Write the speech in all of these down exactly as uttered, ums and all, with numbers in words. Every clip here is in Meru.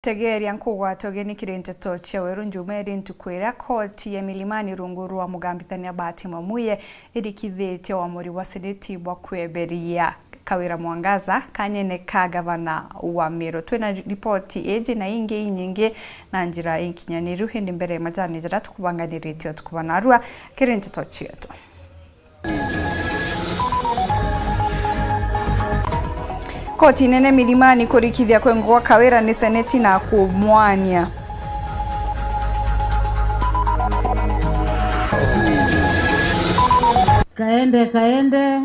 Tegeria nkugwate ugeni kiri nteto cia weru. Njuma iri ntuku iria koti ya Milimani rungu rwa mugambithania Bahati Mwamuye irikithitie uamuri bwa seneti bwa kweberia Kawira Mwangaza kanyene ka gavana wa Meru. Twina ripoti iji na ingi inyingi na njira inkinyaniru, indi mbere majani jaria tukubanganiritie utuku bwa narua kiri nteto cietu. Koti nene Milimani kurikithia kwengwa gwa Kawira ni seneti na kumwania. Kaende, kaende.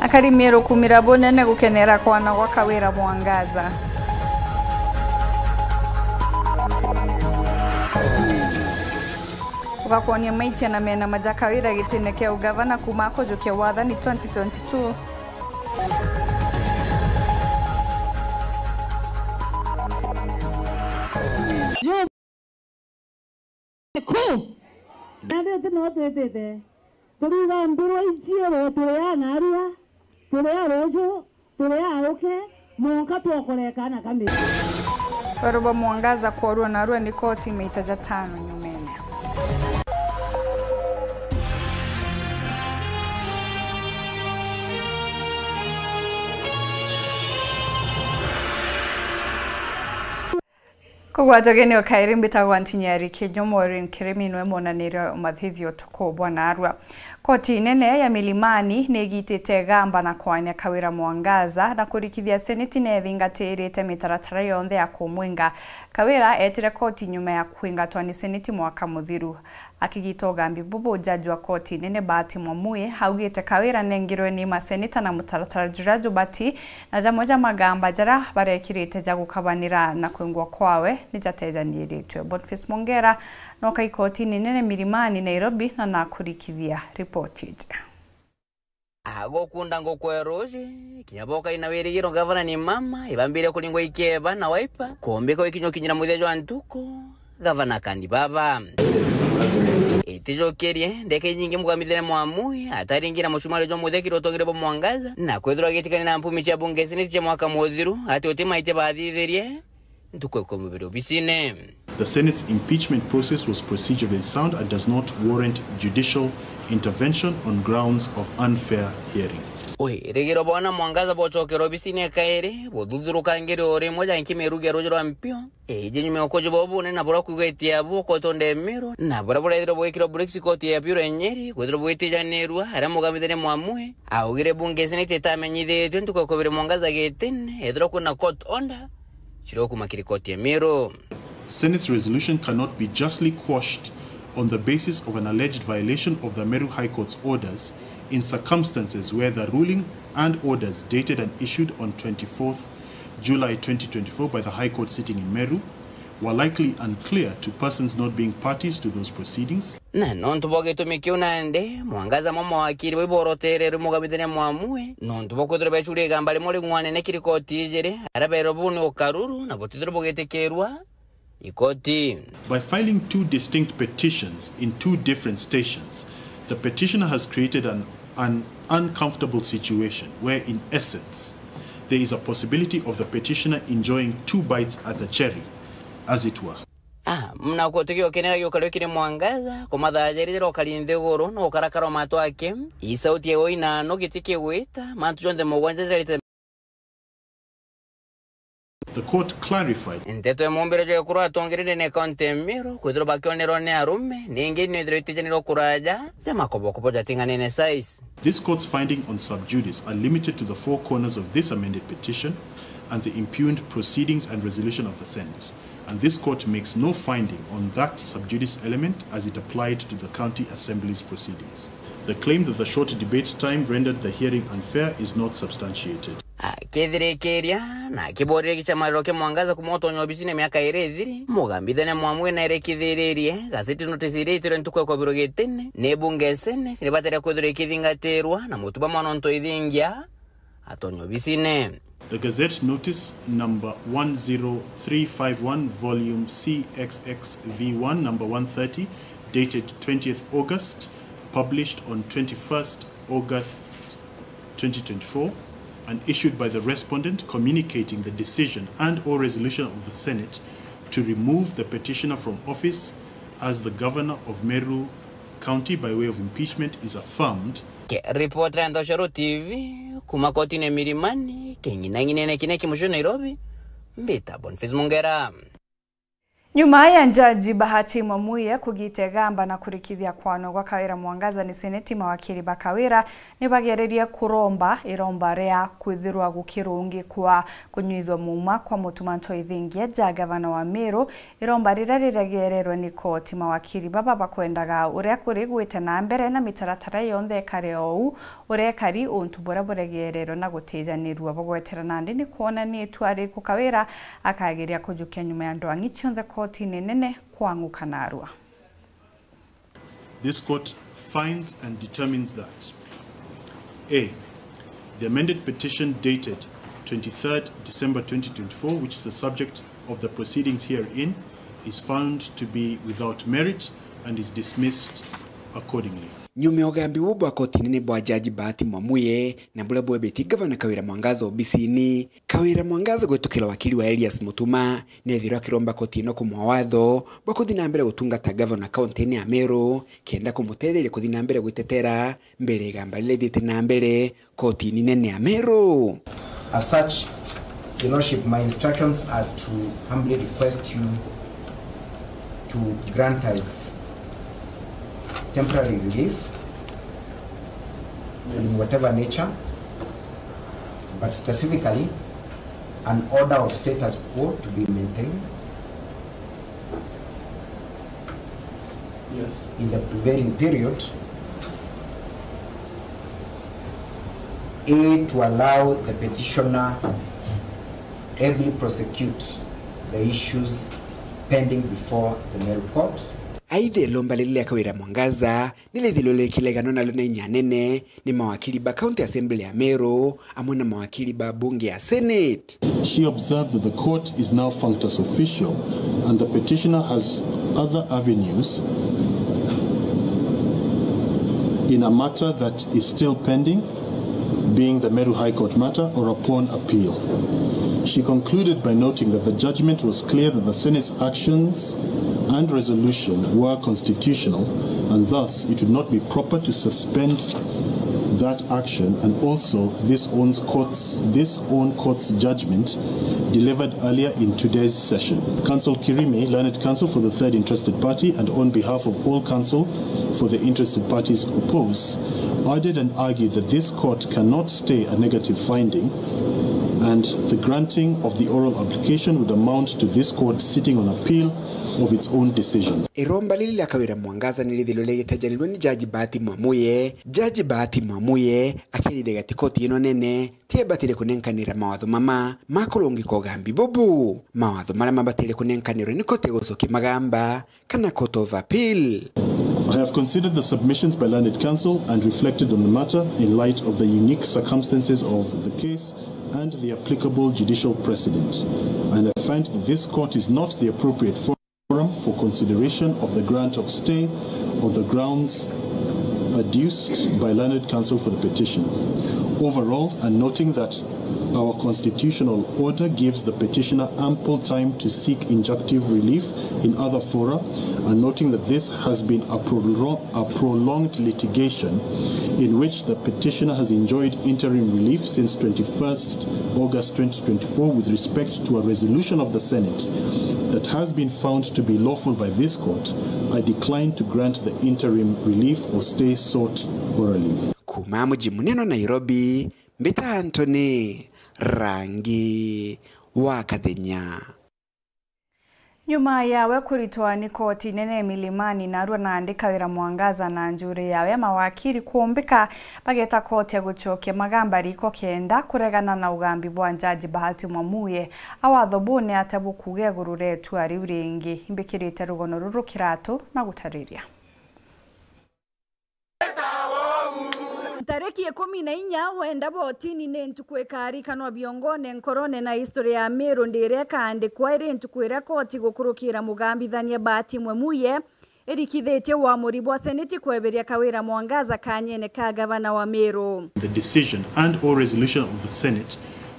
Akari Meru kumira bunene gukenera kwana gwa Kawira Mwangaza. Ugakwonia maitia na mena maja Kawira gitine kia ugavana kuma akujukia wathani twenty twenty-two. Ku. Na riu ti no twitite. Turiuga mbirwa iciirwe turi a narua, turi a ruju, turi a uke, mwanka twokoreka na kamiri. Weru bwa Mwangaza kworua narua ni koti maita jatano nyumene. Kugwatwa ugeni o kairi, mbitagwa Ntinyari Kinyo. Maureen Kirimi nwe monanirie mathithio utuku bwa narua. Koti nene ya Milimani nigitite gamba na kwania Kawira Mwangaza na kurikithia seneti nethingatirite mitaratara yonthe ya kumwinga. Kawira etire koti nyuma ya kwingatwa ni seneti mwaka muthiru. Akigita ugambi bubu, jaji wa koti nene Bahati Mwamuye augite Kawira nengirwe ni maseneta na mutaratara juria jubati, na jamwe ja magamba jaria barekirite ja gukabanira na kwingwa kwawe ni jatejaniritwe. Boniface Mongera noka ikotini nene Milimani, Nairobi, na nakurikithia ripoti iji. Agukunda ngukwe ruji, kinya boka ina wirigiro gavana ni mama, ibambire kuringwa ikeba na Wiper, kumbika wikinyo kinyira muthia jwa ntuku, gavana kandi baba. Itijukirie, ndeke inyingi mugamithire Mwamui, ataringira mucumari jwa muthia kiri utongire bwa Mwangaza, na kwithirwa gitikani na mpumi cia bunge seneti cia mwaka muthiru, ati uti maitia bathithirie, ntuku ikumi biri obisine. The Senate's impeachment process was procedurally sound and does not warrant judicial intervention on grounds of unfair hearing. Wirigiro bwa Mwangaza bwocokera obisine kairi, buthuthuruka ngiri o rimwe ja nkimirugia ruji rwa mpio. Iji nyuma ya ukuji bwa bunene na buria kwigwitie abu ukotonde Miru, na buria burethirwe bugikirwa bricks koti ya Bureau ya Nyeri, kwithirwa bwitijanirua, aria mugamithania Mwamui augire bunge seneti itamenyithitue ntuku ya kubiri Mwangaza gitine, ethirwa kwina court order cirio kuma kiri koti ya Miru. Senate's resolution cannot be justly quashed on the basis of an alleged violation of the Meru High Court's orders in circumstances where the ruling and orders dated and issued on twenty-fourth July twenty twenty-four by the High Court sitting in Meru were likely unclear to persons not being parties to those proceedings. Na nontu bwa gitumi kiu nandi, Mwangaza mo mawakiri bau iborotererwe mugamithania Mwamui, nontu bwa kwithirwa becuria igamba rimwe ring'wanene kiri koti ijiri, aria berwe buu ni ukaruru na butithirwe bugitikirua ikoti. By filing two distinct petitions in two different stations, the petitioner has created an, an uncomfortable situation where, in essence, there is a possibility of the petitioner enjoying two bites at the cherry, as it were. Ah, mna kutigio kenera giukario kiri Mwangaza, kumathajairira ukari nthiguru, no ukarakara o mato ake. Ii sauti ya ina no giti kigwita, mantu jonthe mugwanja jarite. The court clarified. Nteto ya mumbire jwa ekuru atongere ndene kaunti ya Meru, kwithirwa bakionerwa ni arume, ningi nethirwa itijanirwa kuraja, ja makobokobo jatinganene size. This court's finding on sub judice are limited to the four corners of this amended petition and the impugned proceedings and resolution of the Senate, and this court makes no finding on that sub judice element as it applied to the County Assembly's proceedings. The claim that the short debate time rendered the hearing unfair is not substantiated. Akithirikiria na akiboria gichamariro kia Mwangaza kuma utonya obisine miaka iri ithiri, mugambithania Mwamui na irekithiririe, gazeti notice iria itirwe ntuku ya kwabirwa gitine ni bunge Senate, ni batire kwithirwa ikithingatirwa na mutuba mwanonto ithingia atonya obisine. The Gazette Notice number one zero three five one, volume C X X V one, number one thirty, dated twentieth August, published on twenty-first August twenty twenty-four, and issued by the respondent communicating the decision and or resolution of the Senate to remove the petitioner from office as the governor of Meru County by way of impeachment is affirmed. Ripoti ya Ntoshoro T V kuma kotini ya Milimani, king'inang'inene kine kimucio Nairobi, mbita Boniface Mungera. Nyuma ya Jaji Bahati Mwamuye kugita igamba na kurikithia kwanwa gwa Kawira Mwangaza ni Seneti, mawakiri ba Kawira ni bagererie kuromba iromba ria kwithirwa gukirungikwa kunyuithua muuma kwa Mutuma Ntoithingia ja gavana wa Meru, iromba riria riregererwe ni koti. Mawakiri baba bakwendaga uria kuri gwite na mbere na mitaratara yonthe ikare ou uria ikari, untu buria buregererwe na gutijanirua. Bagwetera nandi ni kwonanitue ariku Kawira akageria kujukia nyuma ya ndwang'i cionthe kotini nene kwang'uka narua. This court finds and determines that, A, the amended petition dated twenty-third December twenty twenty-four, which is the subject of the proceedings herein, is found to be without merit and is dismissed accordingly. Nyuma ya ugambi buu bwa koti nene bwa Jaji Bahati Mwamuye na buria bwebitie gavana Kawira Mwangaza obisini, Kawira Mwangaza gwitukira wakili wa Elias Mutuma, neethirwa akiromba koti ino kumwa watho bwa kuthi na mbere gutungata gavana kauntini ya Meru, kenda kumutetheria kuthi na mbere gwitetera mbere igamba riria rithiite na mbere kotini nene ya Meru. As such, Your Lordship, my instructions are to humbly request you to grant us temporary relief in whatever nature, but specifically an order of status quo to be maintained. Yes. In the prevailing period, A, to allow the petitioner ably prosecute the issues pending before the Meru Court. Aidha, iromba riri ria Kawira Mwangaza ni rithirwe rikireganwa nario na inya nene ni mawakili ba County Assembly ya Meru amwe na mawakili ba bunge ya Senate. She observed that the court is now functus officio and the petitioner has other avenues in a matter that is still pending, being the Meru High Court matter, or upon appeal. She concluded by noting that the judgment was clear that the Senate's actions and resolution were constitutional, and thus it would not be proper to suspend that action, and also this own court's, this own court's judgment delivered earlier in today's session. Counsel Kirime, learned counsel for the third interested party, and on behalf of all counsel for the interested parties opposed, added and argued that this court cannot stay a negative finding, and the granting of the oral application would amount to this court sitting on appeal of its own decision. Iromba riri ria Kawira Mwangaza ni rithirwe rigitajanirwe ni Jaji Bahati Mwamuye. Jaji Bahati Mwamuye akirithiria ati koti ino nene ti ibatire kunenkanira mawatho mama ma kurungika ugambi bubu. Mawatho maria mabatire kunenkanirwe ni koti ya gucokia magamba kana Court of Appeal. I have considered the submissions by learned counsel and reflected on the matter in light of the unique circumstances of the case and the applicable judicial precedent, and I find that this court is not the appropriate forum for consideration of the grant of stay on the grounds adduced by learned counsel for the petition. Overall, and noting that our constitutional order gives the petitioner ample time to seek injunctive relief in other fora, and noting that this has been a, prolo- a prolonged litigation in which the petitioner has enjoyed interim relief since twenty-first August twenty twenty-four with respect to a resolution of the Senate that has been found to be lawful by this court, I decline to grant the interim relief or stay sought orally. Kuma muji munene Nairobi, mbita Anthony Rangi wa Kathenya. Nyuma yawe kuritwa ni koti nene Milimani, narua nandi Kawira Mwangaza na njuri yawe ya mawakiri kuumbika bageta koti ya gucokia magamba riko kenda kuregana na ugambi bwa Jaji Bahati Mwamuye. Awatho buu ni ata bukuuga iguru ria itua riu ringi? Imbikirite rugono ruru kiratu na gutariria. Ntariki ikumi na inya wenda botini ni ntuku ikarikanwa biongone, nkorone na history ya Meru, ndi iria ikaandikwa iri ntuku iria koti gukurukira mugambithania Bahati Mwamuye irikithitie uamuri bwa Seneti kweberia Kawira Mwangaza kanyene ka gavana wa Meru. The decision and or resolution of the Senate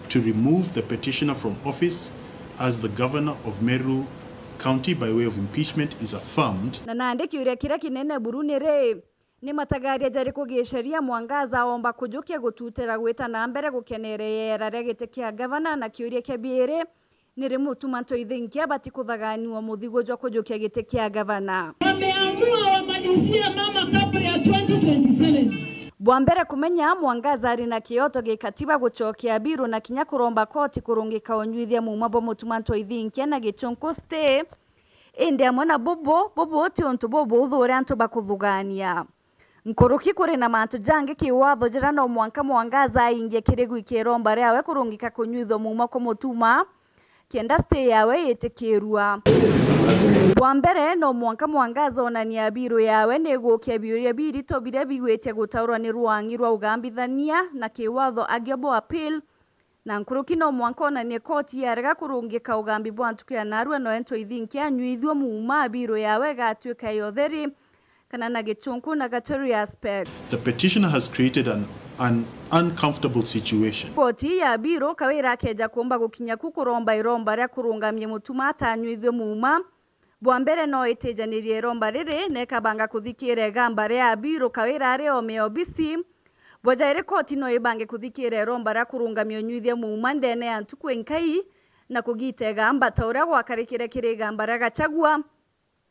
to remove the petitioner from office as the governor of Meru County by way of impeachment is affirmed. Na nandi kiuria kiria kinene buru ni ri, ni matagaria jariku giceria Mwangaza aomba kujukia gututira gwita na mbere gukenera iera ria giti kia gavana, na kiuria kia biiri, ni ri Mutuma Ntoithinkia abati kuthaganiwa muthigo jwa kujukia giti kia gavana? Wameamua wamalizie mama kabla ya twenty twenty-seven. Bwa mbere kumenya, Mwangaza ari na kioto gikatiba gucokia Abiru na kinya kuromba koti kurungika unyuithia muuma bwa Mutuma Ntoithinkia na Gichunku stay. Indi amwe na bubu, bubu ti untu bubuthu uria antu bakuthugania. Nkuruki kuri na mantu jangi kiwatho jira no mwanka Mwangaza aingie kiri gwikia iromba riawe kurungika kunyuithua muuma kwa Mutuma, kenda stay yawe yitikirua. Bwa mbere, no mwanka Mwangaza onanie Abiru yawe ni igukia biuria birito biria bigwitia gutaurwa ni rwang'i rwa ugambithania na kiwatho, arguable appeal, na nkuruki no mwanka onanie koti yarega kurungika ugambi bwa ntuku ya narua, noe Ntoithinkia anyuithue muuma, Abiru yawe igatuika ya utheri, kana na Gichunku na Gachuri aspect. The petitioner has created an, an uncomfortable situation. Koti ya Abiru, Kawira akeja kuumba gukinya ku kuromba iromba ria kurungamia Mutuma atanyuithue muuma, bwa mbere no itijanirie iromba riri na ikabanga kuthikira igamba ria Abiru Kawira ari ome obisi. Bwa jairi, koti no ibange kuthikira iromba ria kurungamia unyuithia muuma ndene ya ntuku inkai na kugita igamba ta uria gwakarikire kiri igamba ria Gachagua.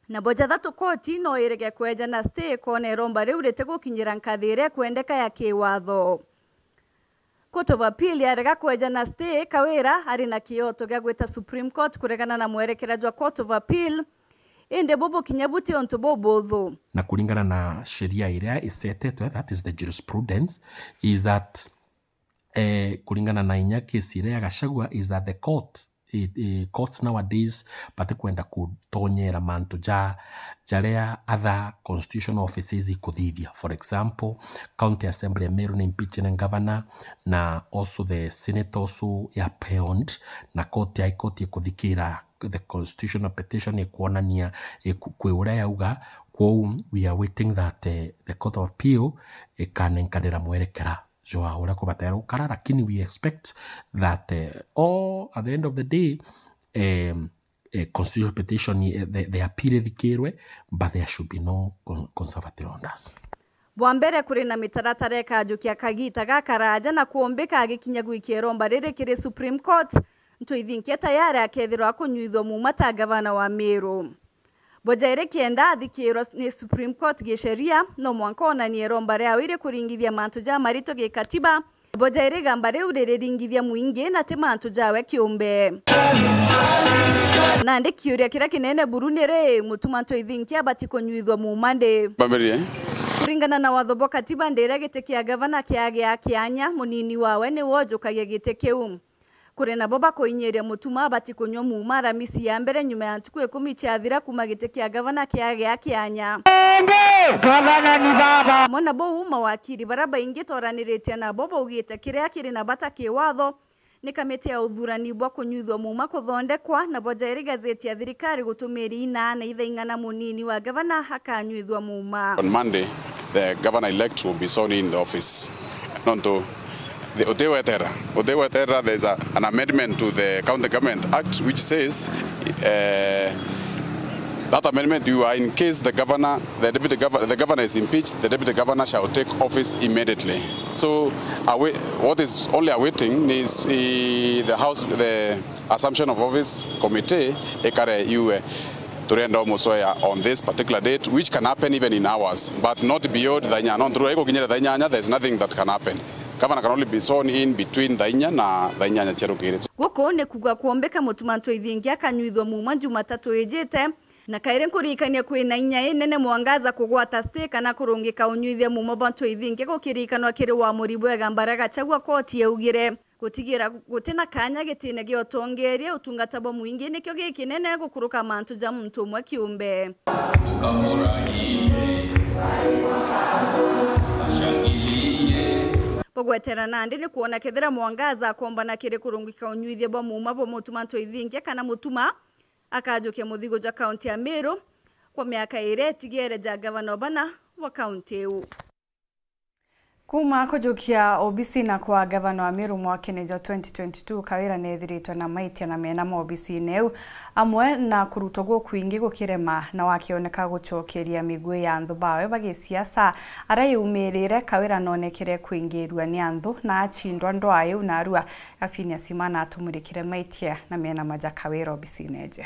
Na bwa jathatu, koti no irege kweja na stay ikona iromba riu ritigukinyira nkathi iria ikwendeka ya kiwatho. Court of Appeal yarega kweja na stay, Kawira ari na kioto gia gwita Supreme Court kuregana na mwerekera jwa Court of Appeal, indi bubu kinya buti untu bubuthu. Na kuringana na sheria iria icetetwe, that is the jurisprudence, is that, eh, kuringana na inya case iria ya Gachagua, is that the court, eh, eh, courts nowadays batikwenda kutonyera mantu ja, jaria other constitutional offices ikuthithia. For example, County Assembly ya Meru ni impeaching governor, na also the senator also ya Peond, na court ya High Court ikuthikira the constitutional petition ikuonania iku-, kwi uria yauga. Kwou we are waiting that, eh, the Court of Appeal ikanenkanira mwerekera jwa uria kubatere gukara, lakini we expect that, eh, all at the end of the day, um, eh, constitutional petition, eh, the, the appeal ithikirwe, but there should be no con-, conservative orders. Bwa mbere, kuri na mitaratara ikajukia kagita gakaraja na kuumbika agikinya gwikia iromba riri kiri Supreme Court, Ntoithinkia tayari akethirwa akunyuithua muuma ta gavana wa Meru. Bwa jairi, kenda athikirwa ni Supreme Court gisheria, no mwanka onanie iromba riawe irikuringithia mantu jamarito gikatiba. Bwa jairi, igamba riu ririringithia mwingi na ti mantu jawe kiumbe. Nandi kiuria kiria kinene buru ni ri, Mutuma Ntoithinkia abati kunyuithua muuma ndi? Bambiririe. Kuringana na watho bwa katiba, ndi iria giti kia gavana kiagia kianya, munini wawe niwe ujukagia giti kiu. Kuri nabo bakuinyiria Mutuma abati kunyua muuma Aramisi ya mbere nyuma ya ntuku ikumi ciathira kuuma giti kia gavana kiagia kianya. Gavana ni baba. Amwe na buu, mawakiri baria baingi twaraniritie nabo baugite kiria kiri na bata kiwatho ni kamiti ya uthurani bwa kunyuithua muuma kuthondekwa, na bwa jairi gazeti ya thirikari gutumiria inaa na ithaing'ana munini wa gavana akanyuithua muuma. On Monday, the governor-elect will be sworn in the office. Nontu the, utigweterera, utigweterera, there is a, an amendment to the County Government Act which says, eh, that amendment you are, in case the governor, the deputy governor, the governor is impeached, the deputy governor shall take office immediately. So, awa-, what is only awaiting is, eh, the House, the Assumption of Office Committee ikare iue. Turenda umucoya on this particular date, which can happen even in hours, but not beyond thaa inyanya. Nontu rwa igukinyira thaa inyanya, there is nothing that can happen. Governor can only be sworn in between thaa inya na thaa inyanya cia rukiri. Guku ni kuuga kuombeka Mutuma Ntoithingia akanyuithua muuma Jumatatu ijite, na kairi nkuririkania kwina inya inene Mwangaza kugwata stay kana kurungika unyuithia muuma bwa Ntoithingia gukirikanwa kiri wamuri bwega mbara Gachagua koti yaugire. Gutigira guti na kanya gitine gia utongeeria, utungata bwa mwingi nikio gikinene gukuruka mantu ja muntu umwe kiumbe. Bugwetera nandi ni kwona kethira Mwangaza akombana kiri kurungika unyuithia bwa muuma bwa Mutuma Ntoithingia kana Mutuma akajukia muthigu jwa kaunti ya Meru, kwa miaka iria itigiere ja ngavana o bana bwa kaunti iu. Kuuma kujukia obisi na kwa ngavana wa Meru mwakene jwa twenty twenty-two, Kawira neethiritwe na maitia na mena ma obisine iu, amwe na kurutwa gukwingi gukirema, na wakioneka gucokeria migwi ya anthu bawe ba gisiasa. Aria yumirire, Kawira noonekere kwingirua ni anthu na achindwa ndwaa iu, narua Phineas Imana atumurikire maitia na mena ma ja Kawira obisine eje.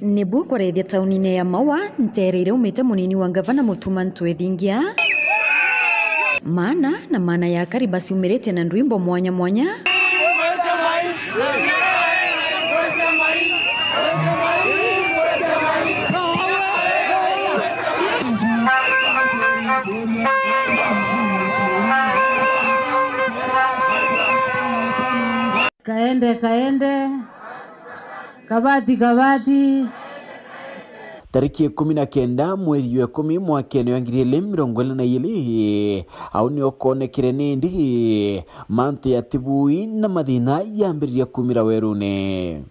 Nibu kwarethia taunine ya Maua, nteere iria umite munini wa ngavana Mutuma Ntwethingia. Maana na maana ya akari baciumirite na ndwimbo mwanya mwanya. Kaende, kaende. Kabati, kabati. Tariki ikumi na kenda mweri jwa ikumi mwakene wa ngiri ili mirongo ili na ili, au nio koonekire nindi mantu ya tibui na mathina yambiririe kumira werune.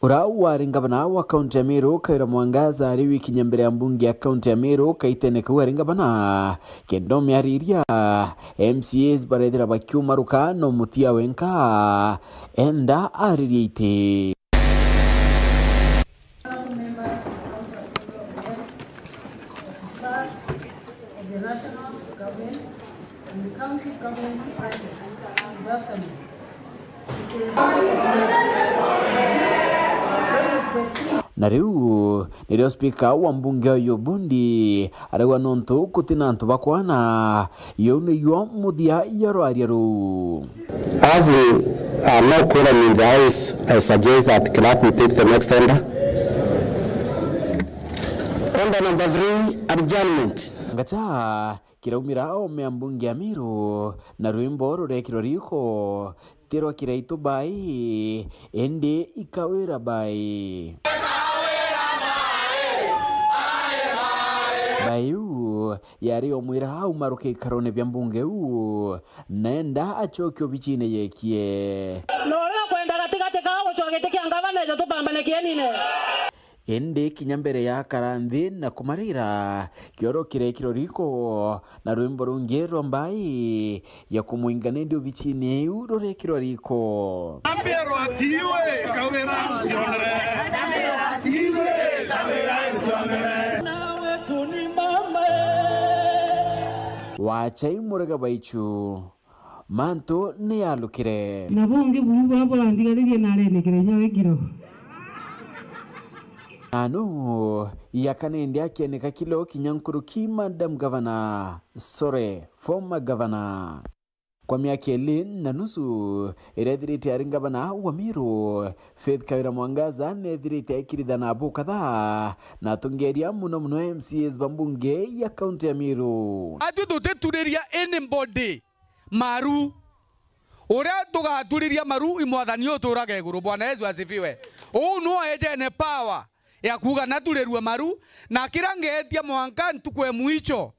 Ura wari ngavana wa kaunti ya Meru, Kawira Mwangaza, ari wikinya mbere ya mbunge ya kaunti ya Meru, kaitene kau ari ngavana, kenda umiariria, M C As barethira bakiumaruka no muthia wenka, enda aririe iti. Honourable members of the House of Assembly, officers of the national government and county government present this afternoon. It is, this is the team. Na riu nirio spika wa mbunge uyu Bundi arauga nontu gutina antu bakwana, yu niyo muthia ya rwaria ruu. Having, uh, no quorum in the House, I suggest that clerk will take the next order. Order number three, adjournment. Ngacha kiraumira ome ya mbunge ya Meru, na rwimbo rurekirwa riko, tirwa kiraitu bai, indi ikawira bai. Bai uu yari omwira aumaruke ikarone bia mbunge uu, nenda acoke obicine yekie. Na uria ukwenda gatigati kao gucua giti kia ngavana, eja tupambane kienine. Indi kinya mbere ya akara nthi na kumarira, kioro kirekirwa riko, na rwimbo rungi rwa mbai ya kumwinga nindi obicine iu rurekirwa riko. Ambirwa atiwe, Kawira ncionere. Ambirwa atiwe, Kawira ncionere. Nawe tuni mama. Wachai murega baichu. Mantu ni yalukire. Na bungi buru buria burandigaririe narenikire inya wikiro. Nanu, yaka nindi akieneka kilo kinya nkuruki, Madam Governor, sorry, former governor. Kwa miaka ili na nusu iria ethirite ari ngavana wa Meru, Faith Kawira Mwangaza neethirite aikirithana bukatha na atongeria, muno muno M C As ba mbunge ya kaunti ya Meru. Atwi tutituriria anybody maru. Uria tugaturiria maru i Mwathani uturage iguru. Bwana Yesu asifiwe. Uu nuu ejene power ya kuuga naturirue maru, na kiria ngeetia mwanka ntuku e mwicho.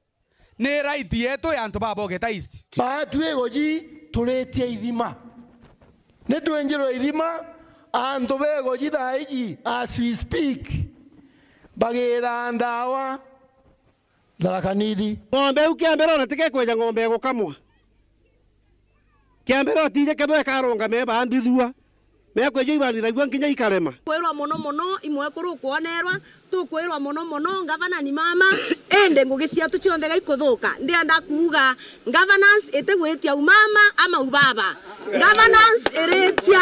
Ni right yetu ya antu ba Bogeta East. Baatwi igoji turitie ithima. Ni twinjirwe ithima, antu ba igoji thaa iji, as we speak, bagira ndawa Tharaka Nithi. Ng'ombe iu kia mbere ona tikekweja ng'ombe ya gukamwa. Kia mbere otije kethwe ikarungama ibaandithua. Mekwejwa ibandithagua nginya ikarema. Kwirwa mono mono, imwekuru ukwonerwa, tukwirwa mono mono, ngavana ni mama, indi ngugi cietu cionthe gaikuthuka. Ndienda kuuga, governance itigwitia umama ama ubaba. Governance iritia,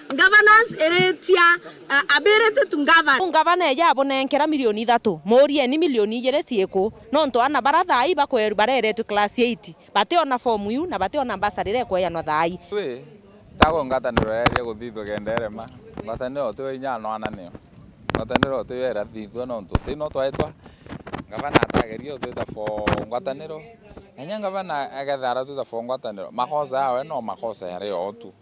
governance iritia, uh, ability to govern. Ngavana eja abunenkera milioni ithatu, murieni milioni ijiri ciiku, nontu ana bara thaa ii bakwe-, bareretwe class eight. Bationa fomu iu na bationa mbasari iria ikweanwa thaa ii. Twi, tagwe ngwataniro yeeria guthithua kenda irema. Ngwataniro tiyo inya nwananio. Ngwataniro tiyo irathithua nontu ti no twaitwa. Ngavana atageria utwita for ngwataniro. Enya ngavana akethira aratwita for ngwataniro. Makosa yawe no makosa yari o tu.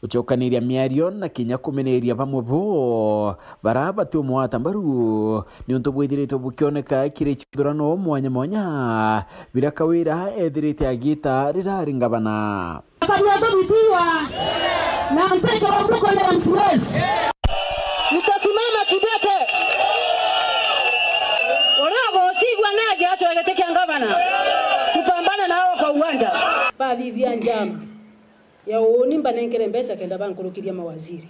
Gucokaniria miario na kinya kumeneria bamwe bo bara batiumwata mbaru niuntu bwithiritwe bukioneka kiri cithurano mwanya mwanya, biria Kawira ethirite agita riria ari ngavana. Kabla tubitiwa na nteke wa mbuko ya M C S. Nitasimama kidete. Uria ugucigua naje atwegete kia ngavana. Tupambane nao kwa uwanja. Bathithia njama ya uuni mbanenkere mbeca kenda bankurukiria mawaziri.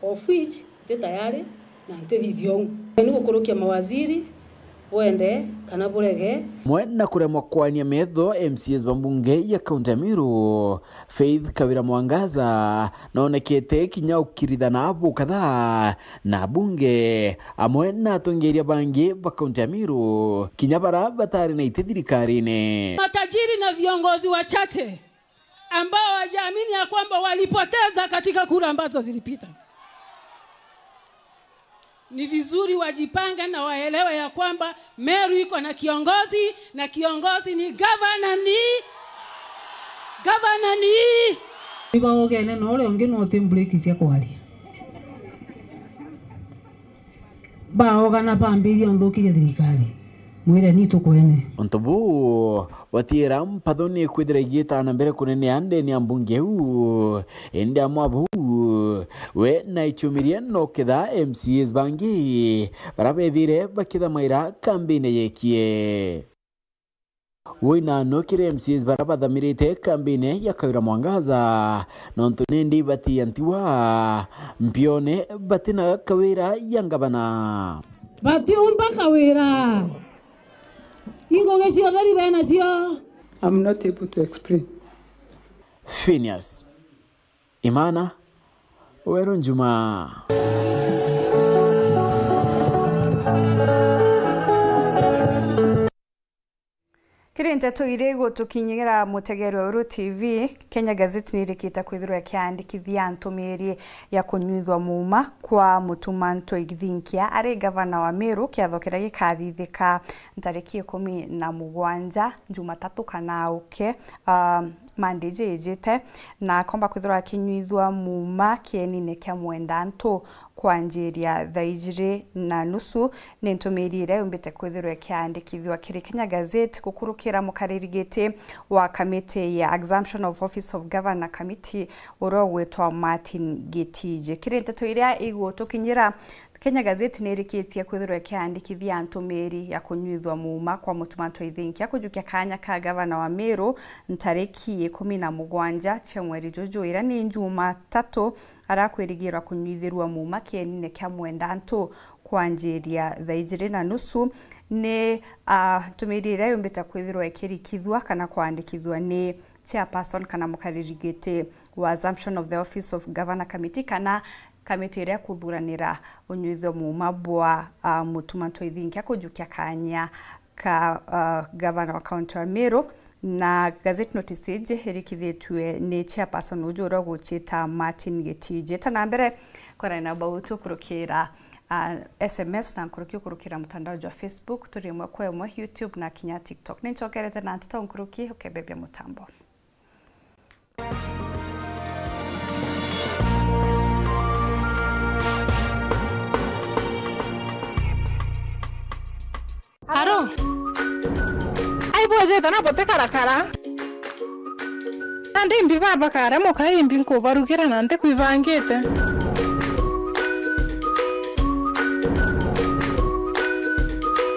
Of which, nti tayari na ntithithia uu. Ni gukurukia mawaziri, bwende kana burege. Amwe na kuremwa kwania metho, M C As ba mbunge ya kaunti ya Meru, Faith Kawira Mwangaza, nonekete kinya ukirithana bukatha na bunge, amwe na atongeria bangi ba kaunti ya Meru, kinya bara batari na iti thirikarine. Matajiri na viongozi wachache ambao hawajaamini ya kwamba walipoteza katika kura ambazo zilipita. Ni vizuri wajipange na waelewe ya kwamba Meru iko na kiongozi, na kiongozi ni gavana, ni gavana ni. Ibaogene na uria ungi no ti mbureki cia kwaria. Baogana bambiria nthukiria thirikari. Mwire ni tukwene. Untu buu, batiira mpatho ni kwithira igita na mbere kunenea ndene ya mbunge iu. Indi amwe buu, we na icumirie no ketha M C As bangi bara bethire bakithamaira kambine yekie. Wina no kiri M C As bara bathamirite kambine ya Kawira Mwangaza, nontu nindi batiantiwa mpione batina Kawira ya ngavana. Batiumba Kawira. Ingugi cia utheri benacio. I'm not able to explain. Phineas Imana, Weru Njuma. Kiri nteto iria igutukinyira mutegeri wa Weru T V, Kenya Gazette nirikite kwithirwa ikiandikithia ntumiri ya kunyuithua muuma kwa Mutuma Ntoi Githinkia ari gavana wa Meru, kiatho kiria gikathithika ntariki ikumi na mugwanja, Jumatatu kana auke, ah, Monday iji ijite, na akomba kwithirwa akinyuithua muuma kienine kia Mwendantu kwanjiria thaa ijiri na nusu. Ni ntumiri iria yumbite kwithirwa ikiandikithua kiri Kenya Gazette gukurukira mukariri giti wa kamiti ya Assumption of Office of Governor Committee, uria ugwitwa Martin Gitiji. Kiri nteto iria igutukinyira, Kenya Gazette nirikitie kwithirwa ikiandikithia ntumiri ya kunyuithua muuma kwa Mutuma Ntoi Githinkia kujukia kanya ka gavana wa Meru ntariki ikumi na mugwanja cia mweri juju, iria ni Jumatatu, arakwirigirwa kunyuithirua muuma kienine kia Mwendantu kwanjiria thaa ijiri na nusu. Ni, ah, ntumiri iria yumbite kwithirwa ikirikithua kana kwandikithua ni chairperson kana mukariri giti wa Assumption of the Office of Governor Committee, kana kamiti iria ikuthuranira unyuithua muuma bwa, ah, Mutuma Ntoi Githinkia kujukia kanya ka, ah, gavana wa kaunti wa Meru. Na gazette notice iji irikithitue ni chairperson uju uria uguciita Martin Gitiji. Ta na mbere, kwarania na bau tukurukira, ah, S M S na nkuruki ukurukira mutandao jwa Facebook, turi imwe kwa imwe, YouTube na kinya TikTok. Ni ncokerete na nteto nkuruki ukebebia mutambo. Aro. Ai bwejete na butikarakara. Nandi mbi baba kare muka imbi nkubarugira na ntikwibangite.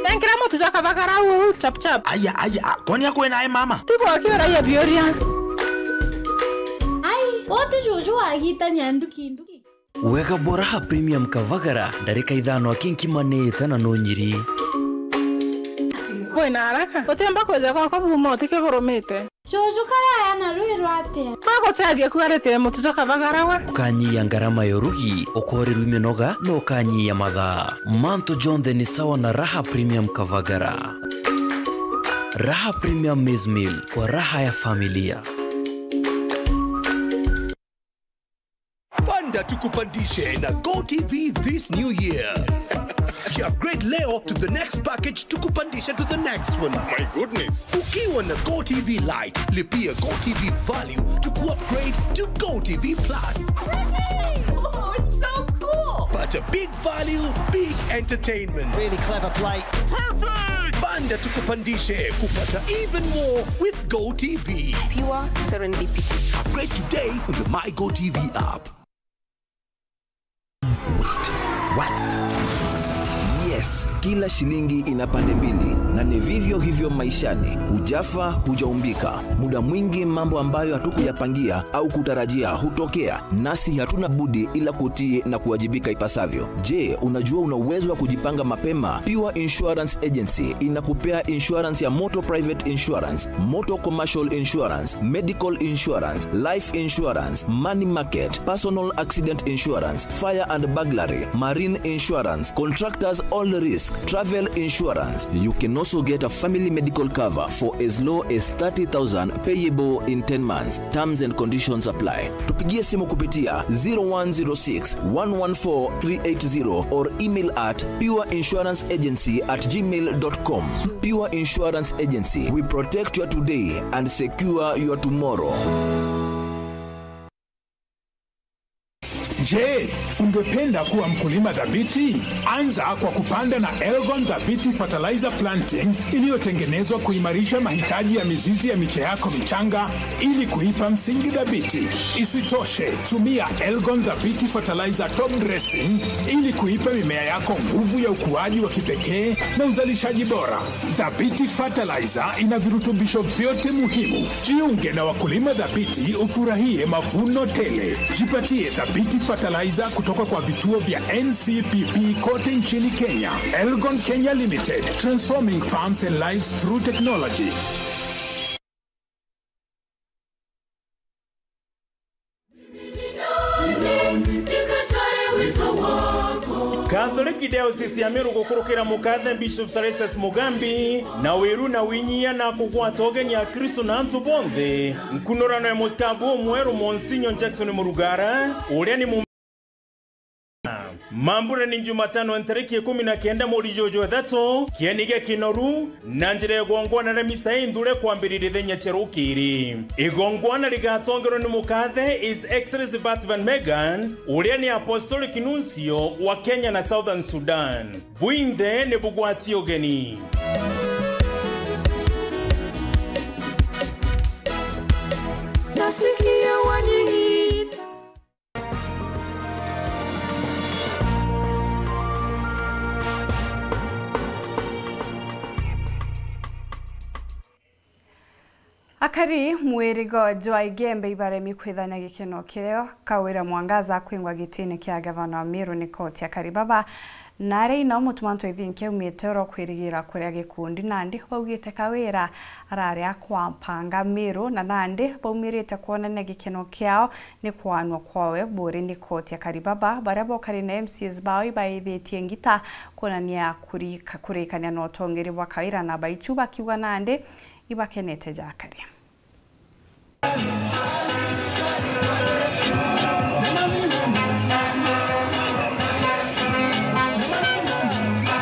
Nenkira mutu jwa kathagara uu chap chap. Aya, aya, kwani akwena e mama? Tigwa akiuragia biuria. Ai, wote juju wagitania nduki nduki. Wega bwa Raha Premium Kavagara, ndarika ithano aki nkimanite na nunyiri. Kwina haraka, utiumba kwija gwakwa buma utike burumite. Juju karaya na rwi rwatia? Agutethia kuarite mutu jwa kavagara we. Ukanyia ngarama ya urugi, ukorirwa minoga, na ukanyia mathaa. Mantu jonthe ni sawa na Raha Premium Kavagara. Raha Premium Maize Meal, kwa raha ya familia. Panda Tukupandishe na Go T V this new year. Upgrade leo to the next package, tukupandishe to the next one. My goodness. Ukiwa na Go T V Lite, lipia Go T V Value to upgrade to Go T V Plus. Oh, it's so cool. Pata big value, big entertainment. Really clever play. Perfect! Banda tukupandishe kupata even more with Go T V. Pure serendipity. Upgrade today on the My Go T V app. Wait, what? Yes, kila shilingi ina pande mbili, na ni vivyo hivyo maishani. Hujafa, hujaumbika. Muda mwingi mambo ambayo hatukuyapangia au kutarajia hutokea, nasi hatuna budi ila kutii na kuwajibika ipasavyo. Je, unajua una uwezo wa kujipanga mapema? Pure Insurance Agency inakupea insurance ya motor private insurance, motor commercial insurance, medical insurance, life insurance, money market, personal accident insurance, fire and burglary, marine insurance, contractors all risk, travel insurance. You can also get a family medical cover for as low as thirty thousand, payable in ten months. Terms and conditions apply. Tupigie simu kupitia zero one zero six, one one four, three eight zero or email at pure insurance agency at gmail dot com. Pure Insurance Agency, we protect your today and secure your tomorrow. Je, ungependa kuwa mkulima thabiti? Anza kwa kupanda na Elgon Thabiti Fertilizer Planting iliyotengenezwa kuimarisha mahitaji ya mizizi ya miche yako michanga ili kuipa msingi thabiti. Isitoshe, tumia Elgon Thabiti Fertilizer Top Dressing ili kuipa mimea yako nguvu ya ukuaji wa kipekee na uzalishaji bora. Thabiti Fertilizer ina virutubisho vyote muhimu. Jiunge na wakulima thabiti, ufurahie mavuno tele. Jipatie Thabiti Fertilizer kutoka kwa vituo vya N C P B kote nchini Kenya. Elgon Kenya Limited, transforming farms and lives through technology. Catholic Diocese ya Meru gukurukira mukathe Bishop Salesius Mugambi na wiru na winyia na kugwata ugeni a Kristo na antu bonthe. Nkunurano ya musikabu umweru Monsignor Jackson Murugara, uria ni mu- Mambura ni Jumatano ntariki ikumi na kenda mweri juju ithatu, kieni gia kinoru, na njira ya igongwana ria misa inthure kwambiriria ithenya cia rukiri. Igongwana rigatongerwa ni mukathe His Excellency Bart Van Meegeren, uria ni Apostolic Nuncio wa Kenya na Southern Sudan. Bwinthe ni bugwati ugeni. Nasikia wanyita. Akari mwirigo jwa Igembe ibaremi kwithania gikeno kirio Kawira Mwangaza akwingwa gitini kia gavana wa Meru ni koti ya Karibaba, na aria ino Mutuma Ntwethinkia aumite oro kwirigira kuria gikundi nandi baugite Kawira arari akwa mpanga Meru, na nandi baumirite kwonania gikeno kiao ni kwanwa kwawe buri ni koti ya Karibaba, baria bokari na M C As bao ibaithitie ngita kwonania kurika-, kurikania na utongeri bwa Kawira, na baichu bakiuga nandi ibakenete jakari.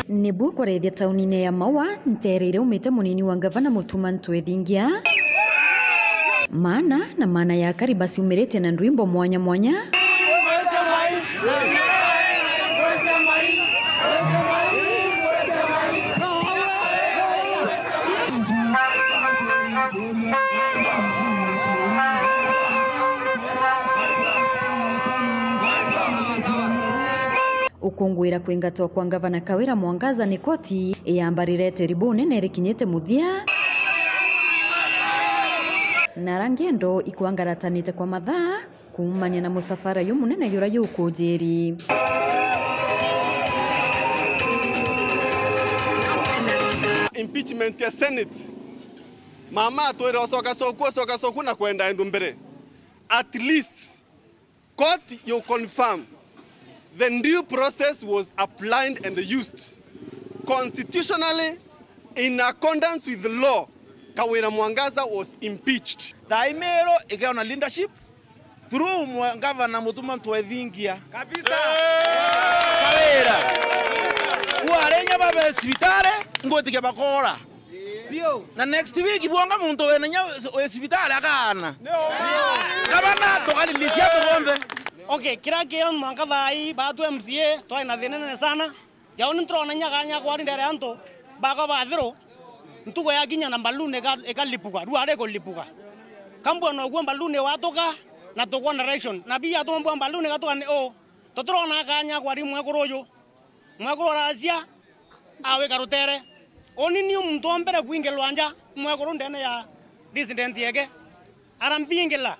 Nibu kwarethia taunine ya Maua, ntereire umite munini wa ngavana Mutuma Ntwethingia. Maana na maana ya akari baciumiritie na ndwimbo mwanya mwanya. Ukunguira kwingatwa kwa ngavana Kawira Mwangaza ni koti iyamba rirete ribune na irikinyite muthia, na ara ngendo ikwangaratanite kwa mathaa kuumania na musafara jumunene jura jukujiri. Impeachment ya Senate. Mama atwire ucoka coku, ucoka coku na kwenda endu mbere. At least, court you confirm the due process was applied and used constitutionally in accordance with the law. Kawira Mwangaza was impeached. Thaa ii Meru igeona leadership, Through mwa-, Gavana Mutuma Ntwethingia. Kabisa. Kawira. Bwarinya babe cibitari, ngwitikia bakora. Biu. Na next week bwonga muntu wina inya wi cibitari akaana. Gavana, tukarelease antu bonthe. Okay, kira kio mwanka thaa ii, batu M C A, twari na thina nene sana. Jau ni nturona inya kanya kwari ndere antu bakwa bathiru, ntugo yakinya na mbaluni ika-, ikalipuka, rua rikuripuka. Kambua noguo mbaluni watuka na tukwona direction. Na biu yatuma mbua mbaluni igatuka ni uu. Tutirona kanya kwari mwekuru uju. Mwekuru aracia, awika rutere. Uni niu muntu wa mbere kwingilwa nja, mwekuru ndene ya resident yeke. Arambingila.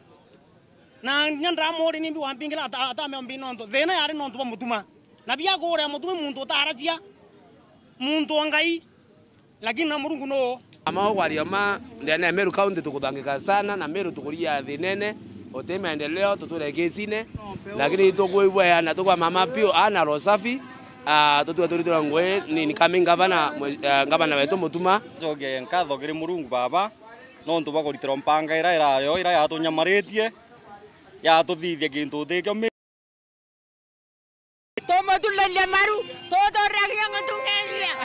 Na inya ndamuri nimbi wambingila ata-, atamea mbi nontu. Thina yari nontu bwa Mutuma. Na bia kuria Mutuma muntu utaracia, muntu wa Ngai, lakini na Murungu nuu. Ama kwaria ma, ndene ya Meru County tukuthangika sana, na Meru tukuria thinene, uti maendeleo, tutwire kisine, lakini tukwibwea na tukwa mama pio, ana roho safi, ah, tutwe turitirwa ngui, ni, ni coming governor, mwe-, ah, governor wetu Mutuma. Njoke nkatho kiri Murungu Baba, nontu bwa kuritirwa mpanga ira irari o, ira yatunyamaritie, yatuthithia kintu utikio. Tumutureria maru, tuturire kinya gutugeria.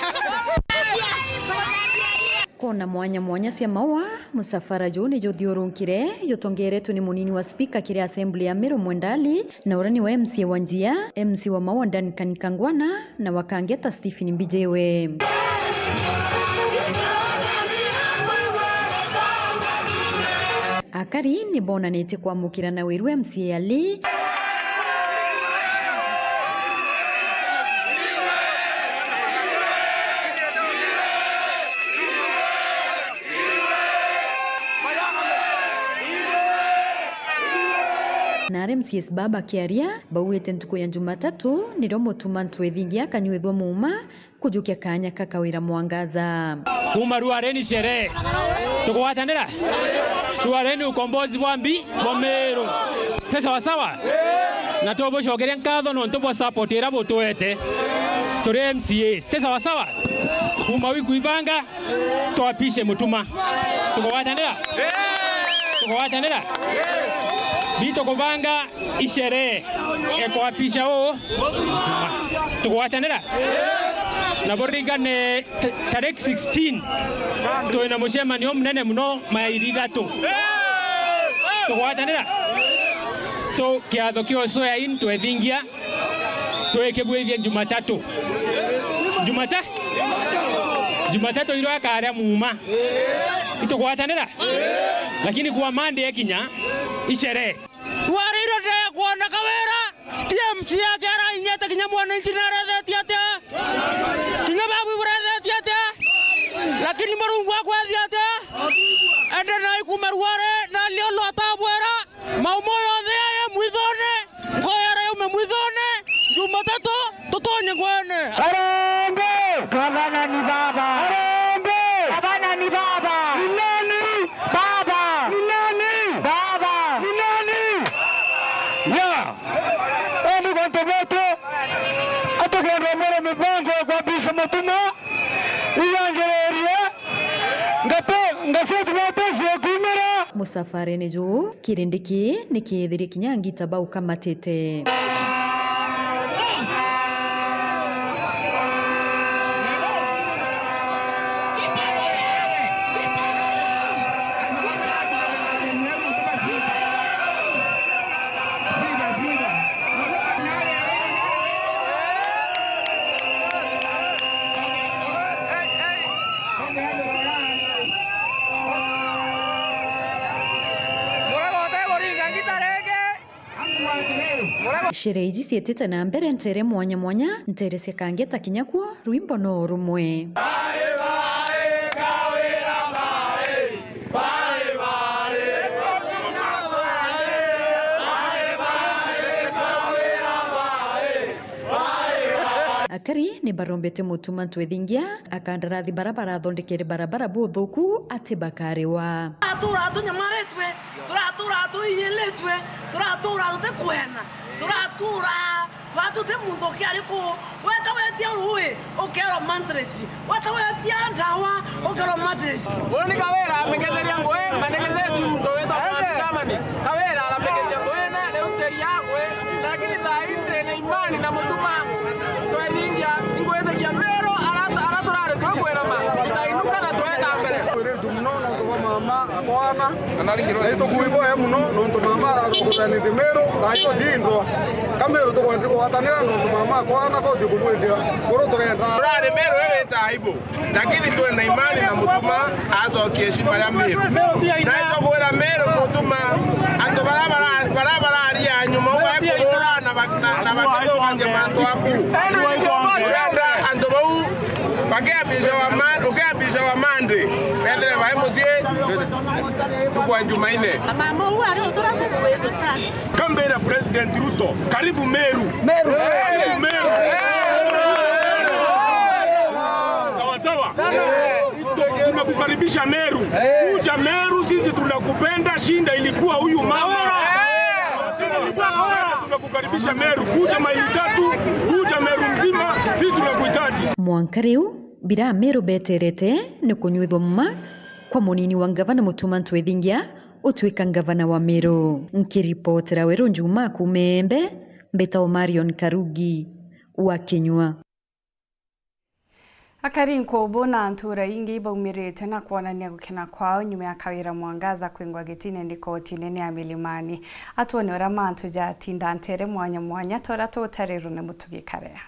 Kona mwanya mwanya cia maua, musafara juu ni juthiurunkire, jutongeretwe ni munini wa spika kiri Assembly ya Meru Mwendali, na uria niwe M C A wa Njia, M C A wa Maua Duncan Kangwana, na wa Kangeta Stephen Mbijiwe. Akari ni bonanitie kwamukira na wiru M C A Ali. Na aria M C As baba bakiaria, baugite ntuku ya Jumatatu nirio Mutuma Ntwethingia akanyuithua muuma kujukia kaanya ka Kawira Mwangaza. Kuuma ruareni sherehe. Tukugwatanira? Ruareni ukombozi bwa mbi, bwa Meru. Ti sawa sawa? Na tubucokeria nkatho nontu bwa support iria butwete. Turi M C As. Ti sawa sawa? Kuuma wiku ibanga, twapishe Mutuma. Tukugwatanira? Tukugwatanira? Bitukubanga isherehe ya kuapisha uu. Tukugwatanira? Na buririkane ta-, tariki sixteen, twina mucemanio munene muno mairi ithatu. Tukugwatanira? So, kiatho kia swear in twethingia, twikibwithie Jumatatu. Jumata-, Jumatatu iro akaria muuma. Itukugwatanira? Lakini kwa Monday ekinya, isherehe. Rwari iro ndee kwona Kawira, ti M C A ake arainyete kinya mwananchi narethetie atia? Kinya babu burethetie atia? Lakini Murungu akwethia atia? Ende na ikuuma ruare, na alio lwatabwera, maumo yonthe yaya mwithone, ngoyara yaume mwithone, Jumatatu, tutonye ngwene. Harambee! Gavana ni baba. Harambee! Gavana ni baba. Ni nani? Baba. Ni nani? Baba. Ni nani? Ya. Eni gonto betu, atugenda mbere mibango ya kwambisha Mutuma, iyanjiririe, ngate, ngaceti betu ciakumira. Musafarene juu, kirindi kii ni kiithirie kinya ngita bau kamatite. Sherehe iji cietite na mbere ntere mwanya mwanya, ntere cia Kangeta kinya kuo, rwimbo no rumwe. Akari ni barombete Mutuma Ntwethingia, akandarathi bara barathondekere barabara buthuku ati bakariwa. Turatura tunyamaritwe, turatura tuiyiritwe, turatura tutikweena, turatura batuti muntu ukiari kuu. Weta wetia rui, ukerwa mattress. Weta wetia ndawa, ukerwa mattress. Uyu ni Kawira ameketheria ngui, maneketheria muntu witwa Brad Sherman. Kawira arameketheria ngui. Yagwe, lakini thaa ii ndina imani na Mutuma. Twethingia, ingwitikia Meru, ara, ara turari twikwirama, tutainuka na twenda mbere. Twiritu mono nontu bwa mama akwana, na itukuigwa muno nontu mama ararokothanite Meru, na iyo ndindwa. Ka Meru tukwenda kugwatanira nontu mama akwana, ko uti kubwithia. Kuru turenda. Turari Meru iwita aibu. Lakini twina imani na Mutuma acokie heshima ria Meru. Na itukwira Meru Mutuma, antu bara, bara, bara bararia nyuma, ugae kurura na ba-, na, na bakithukagia mantu aku. Turenda antu bau bakiambiriria wa ma-, ukiambiriria wa Monday, bethire bai mucii ntuku ya Jumaine. Mama uu ari utura tukuwendo sana. Kambira President Ruto, karibu Meru. Meru. Karibu Meru. Sawa sawa. Tunakukaribisha Meru. Kuja Meru, sisi tunakupenda. Shinda ilikuwa huyu mama. Tunakukaribisha Meru. Kuja maili tatu, kuja Meru mzima, sisi tunakuhitaji. Mwanka riu, bira Meru beterete ni kunyuithwa mma kwa munini wa ngavana Mutuma Ntwethingia utwika ngavana wa Meru. Nkiripotera Weru Njuma kuuma Embe, mbitagwa Marion Karugi wa Kinyua. Akari nkubu na ntura ingi ibaumirite na kwonania gukena kwao nyuma ya Kawira Mwangaza kwingwa gitine ni koti nene ya Milimani. Atwone uria mantu jatinda ntere mwanya mwanya, ta uria tutarirwe ni Mutugi Karea.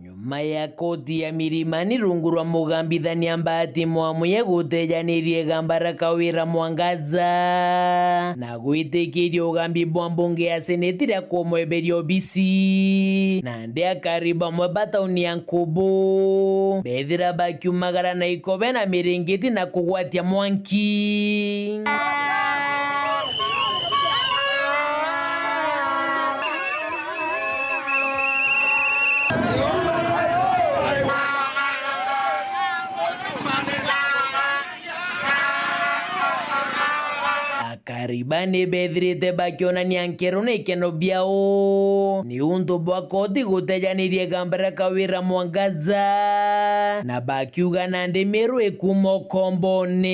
Nyuma ya koti ya Milimani rungu rwa mugambithania Mbati Mwamuye gutejanirie igamba ria Kawira Mwangaza na gwitikiria ugambi bwa mbunge ya seneti ria kumweberia obisi, nandi akari bamwe ba tauni ya Nkubu bethira bakiumagara na ikobe na miringiti na kugwatia mwanki. Akari ba ni bethirite bakionania nkero na ikeno biao ni untu bwa koti gutejanirie igamba ria Kawira Mwangaza, na bakiuga nandi Meru ikuma ukombone.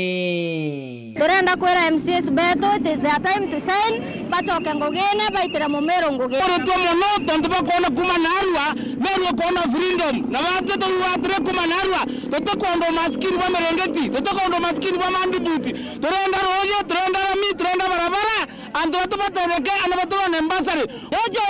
Turenda kwira M C As betu, it is their time to shine, bacoke ngugine, baitire Mumiru ngugi. Turitwe mono tontu bwa kwona kuma naarua, Meru ikwona freedom. Na batwi turiuga atiri kuma naarua, tutikwenda umaskini bwa mirengeti, tutikwenda umaskini bwa mandibuti. Turenda ruuji, turenda rami, turenda barabara, antu batu batetheke, ana baturone mbasari. Uju,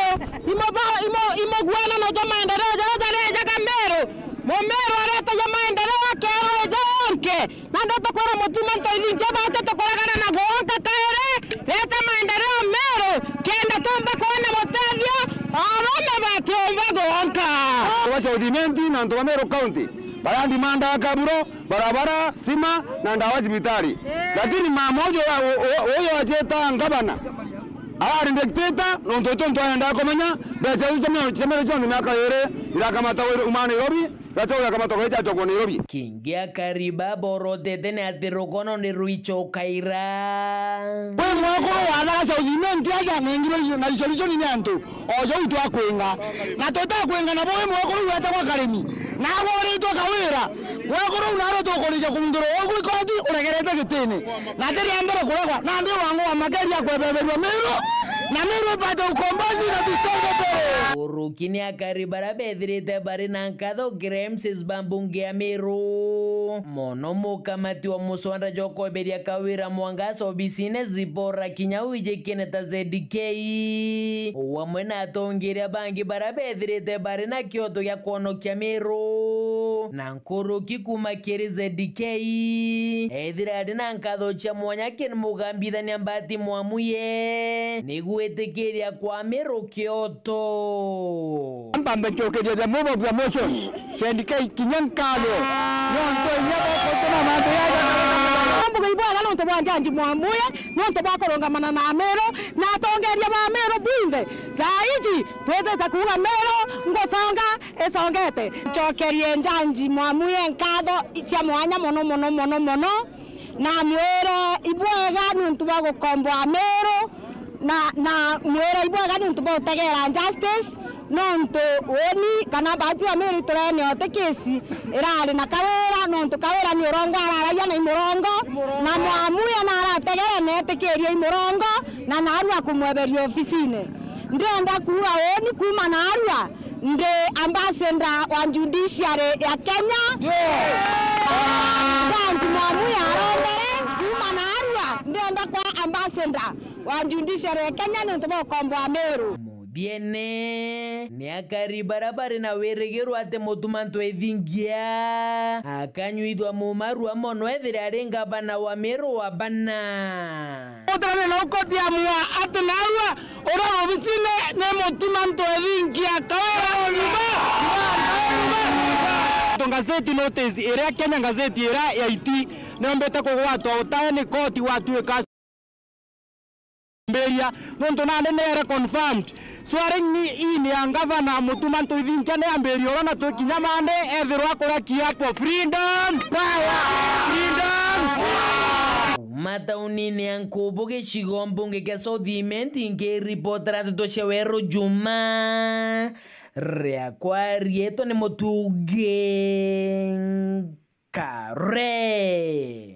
imo ba-, imo, imo guana na ja maendeleo jaria jarejaga Meru. Mumiru aretagia maendeleo akeerwa eja onke. Nandi tukwira Mutuma Ntwethingia bati tukuragana na gwonka kairi, reta maendeleo Meru, kenda tumba kwona mutethio, arume batiumba gwonka. Antu ba South Imenti na antu ba Meru County, barandimandaga kaburo, barabara, stima, na ndawa cibitari. Lakini mama uju wa-, u-, u-, uyu ajita ngavana, arari dictator, nontu itu ntu aendaa kumenya, mbeca iu cia Meru, cia Meru cionthe miaka iiri, irakamatagwa uma Nairobi, Gacoka kamatoka icha chokwa Nairobi. Kingi akari baborotete ni ati rukono ni rwichokaira. Kwi mwekuru wathaga South Imenti aja na ingiro na resolution ni antu. Ojo uitwa kwinga. Na tutakwinga na boy mwekuru wetagwa Karimi. Na agoritwe Kawira. Mwekuru naro tukurija kumthuru ogu ikoti uregerete gitini. Na tiri ambere kuregwa. Na ndi wangu wa makeri ya kwebeberwa Meru. Na Meru ipate ukombozi na tusonge mbere. Uruki ni akari bara bethirite bari na nkatho kiri M C As ba mbunge ya Meru. Mono mukamati wa muswanda jwa kweberia Kawira Mwangaza obisine Zipporah Kinyau ijikine ta Z K. Uu amwe na atongeria bangi bara bethirite bari na kioto gia kwonokia Meru. Na nkuruki kuma kiri Z K. Ethira ari na nkatho cia mwanya kiri mugambithania Mbati Mwamuye. Ni gwitikiria kwa Meru kioto. Mpambe ncokeria the move of the motion. Sendikei kinya nkatho. Nontu inya bokotuma mantu yaja. Mbuga ibwega nontu bwa Njanji Mwamuye, nontu bwa kurungamana na Meru, na atongeria ba Meru bwinthe. Thaa iji, twithite kuuga Meru, ngusonga, isongete. Ncokerie Njanji Mwamuye nkatho cia mwanya mono, mono, mono, mono. Na mwire ibwega niuntu bwa gukomboa Meru, na, na mwire ibwega niuntu bwa gutegera justice, Nontu uuni kana Bahati wa Miru iturene o ti kesi irari na Kawira, nontu Kawira ni urongo araragia na imurongo, na Mwamuya na arategere na etikirie imurongo, na narua kumweberia ofisine. Ndirenda kuuga uuni kuuma narua, ndi ambassador wa judiciary ya Kenya. Ah, Judge Mwamuya arombere kuuma narua, ndirenda kwa ambassador wa judiciary ya Kenya nontu bwa ukombo wa Miru. Muthiene, ni akari bara bari na wirigiro ati Mutuma Ntwethingia akanyuithua mumarua mono ethire ari ngavana wa Miru wa bana. Utirane na ukoti amua ati narua uria wobisine ni Mutuma Ntwethingia Kawira Nyumba. To gazeti notice iria Kenya gazeti iria ya iti niombite kugwatwa utae ni koti gwatuika mbiria, nontu nandi ni ere confirmed. Swearing in ya ngavana Mutuma Ntwethingia ni ambiria uria na twikinya mande ethirwa kuria kiapo. Freedom! Power! Freedom! Kuuma taunini ya Nkubu gicigo mbunge kia South Imenti, nkiripotera ndeto cia Weru Juma, riakwa riitwa ni Mutugi Nkare.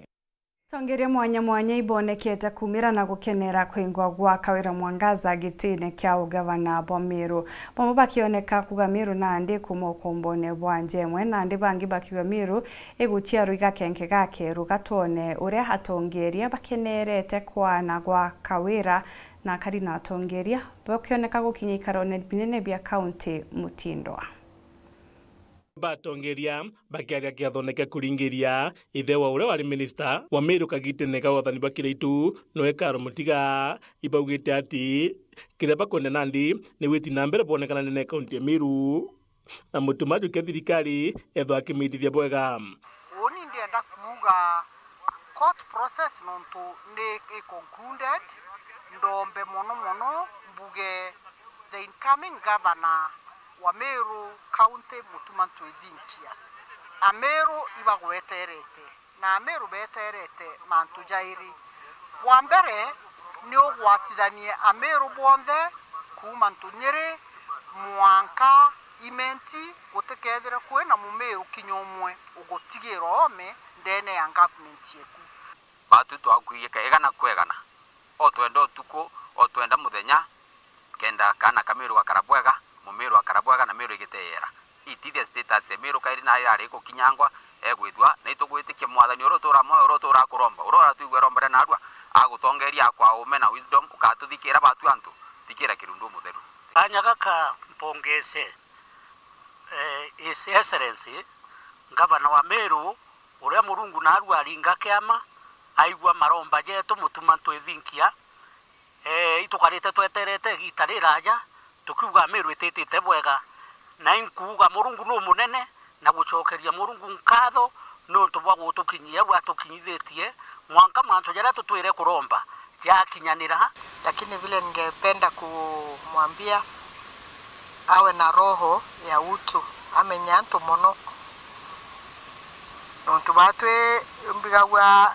Atongeria mwanya mwanya ibonekete kumira na gukenera kwingwa gwa Kawira Mwangaza gitine kia ugavana bwa Meru. Bamwe bakioneka kuga Meru nandi kuma ukombone bwa Njemwe, nandi bangi bakiuga Meru iguciarwa igakenke gakeru. Gatwone uria atongeria bakenerete kwana gwa Kawira na akari na atongeria bakioneka gukinya ikarone binene bia kaunti Mutindwa. Batongeria bakiaria kiathone kia kuringiria, ithe wa uria wari minista wa Meru kagitene ka wathani bwa Kiraitu, noe Karo Mutiga, ibaugite ati kiria bakwenda nandi ni witi na mbere bwonekana ndene ya kaunti ya Meru, na Mutuma ajukia thirikari ethwa akimitithia bwega. Uuni ndienda kuuga court process nontu ni i concluded, ndombe mono mono mbuge the incoming governor wa Meru County, Mutuma Ntwethinkia. Ameru ibagweterete, na Ameru beterete mantu jairi. Bwa mbere, ni ugwatithanie Ameru bonthe kuuma Ntunyiri mwanka Imenti, gutikethire kwina Mumeru kinya umwe ugutigira oome ndene ya government yeku. Baatu twakwiika igana kwa igana. O twenda utuku, o twenda muthenya, kenda kaana ka Meru gakara bwega, Mumeru akara bwega, na Meru igiteera. Itithia status ya Meru kairi na irari ikukinyangwa, egwithua, na itugwitikia Mwathani uria uturaa mwoyo, uria uturaa kuromba, uria uratwigua rombere narua, agutongeria akwa uume na wisdom, ukatuthikira baatu antu, thikira Kirundu Mutheru. Kaanya gaka mpongece, eh, His Excellency, Ngavana wa Meru, uria Murungu naarua aringa kiama, aigua maromba jetu, Mutuma Ntwethinkia. Ee, itukarite tweterete igiita riraja, tukiuga Meru ititite bwega. Na inkuuga Murungu nu munene, na gucokeria Murungu nkatho niuntu bwa gutukinyia au atukinyithitie, mwanka mantu jaria tutwire kuromba jakinyanira. Lakini vile ningependa kumwambia, awe na roho ya utu, amenye antu mono. Nontu batwi mbigagua,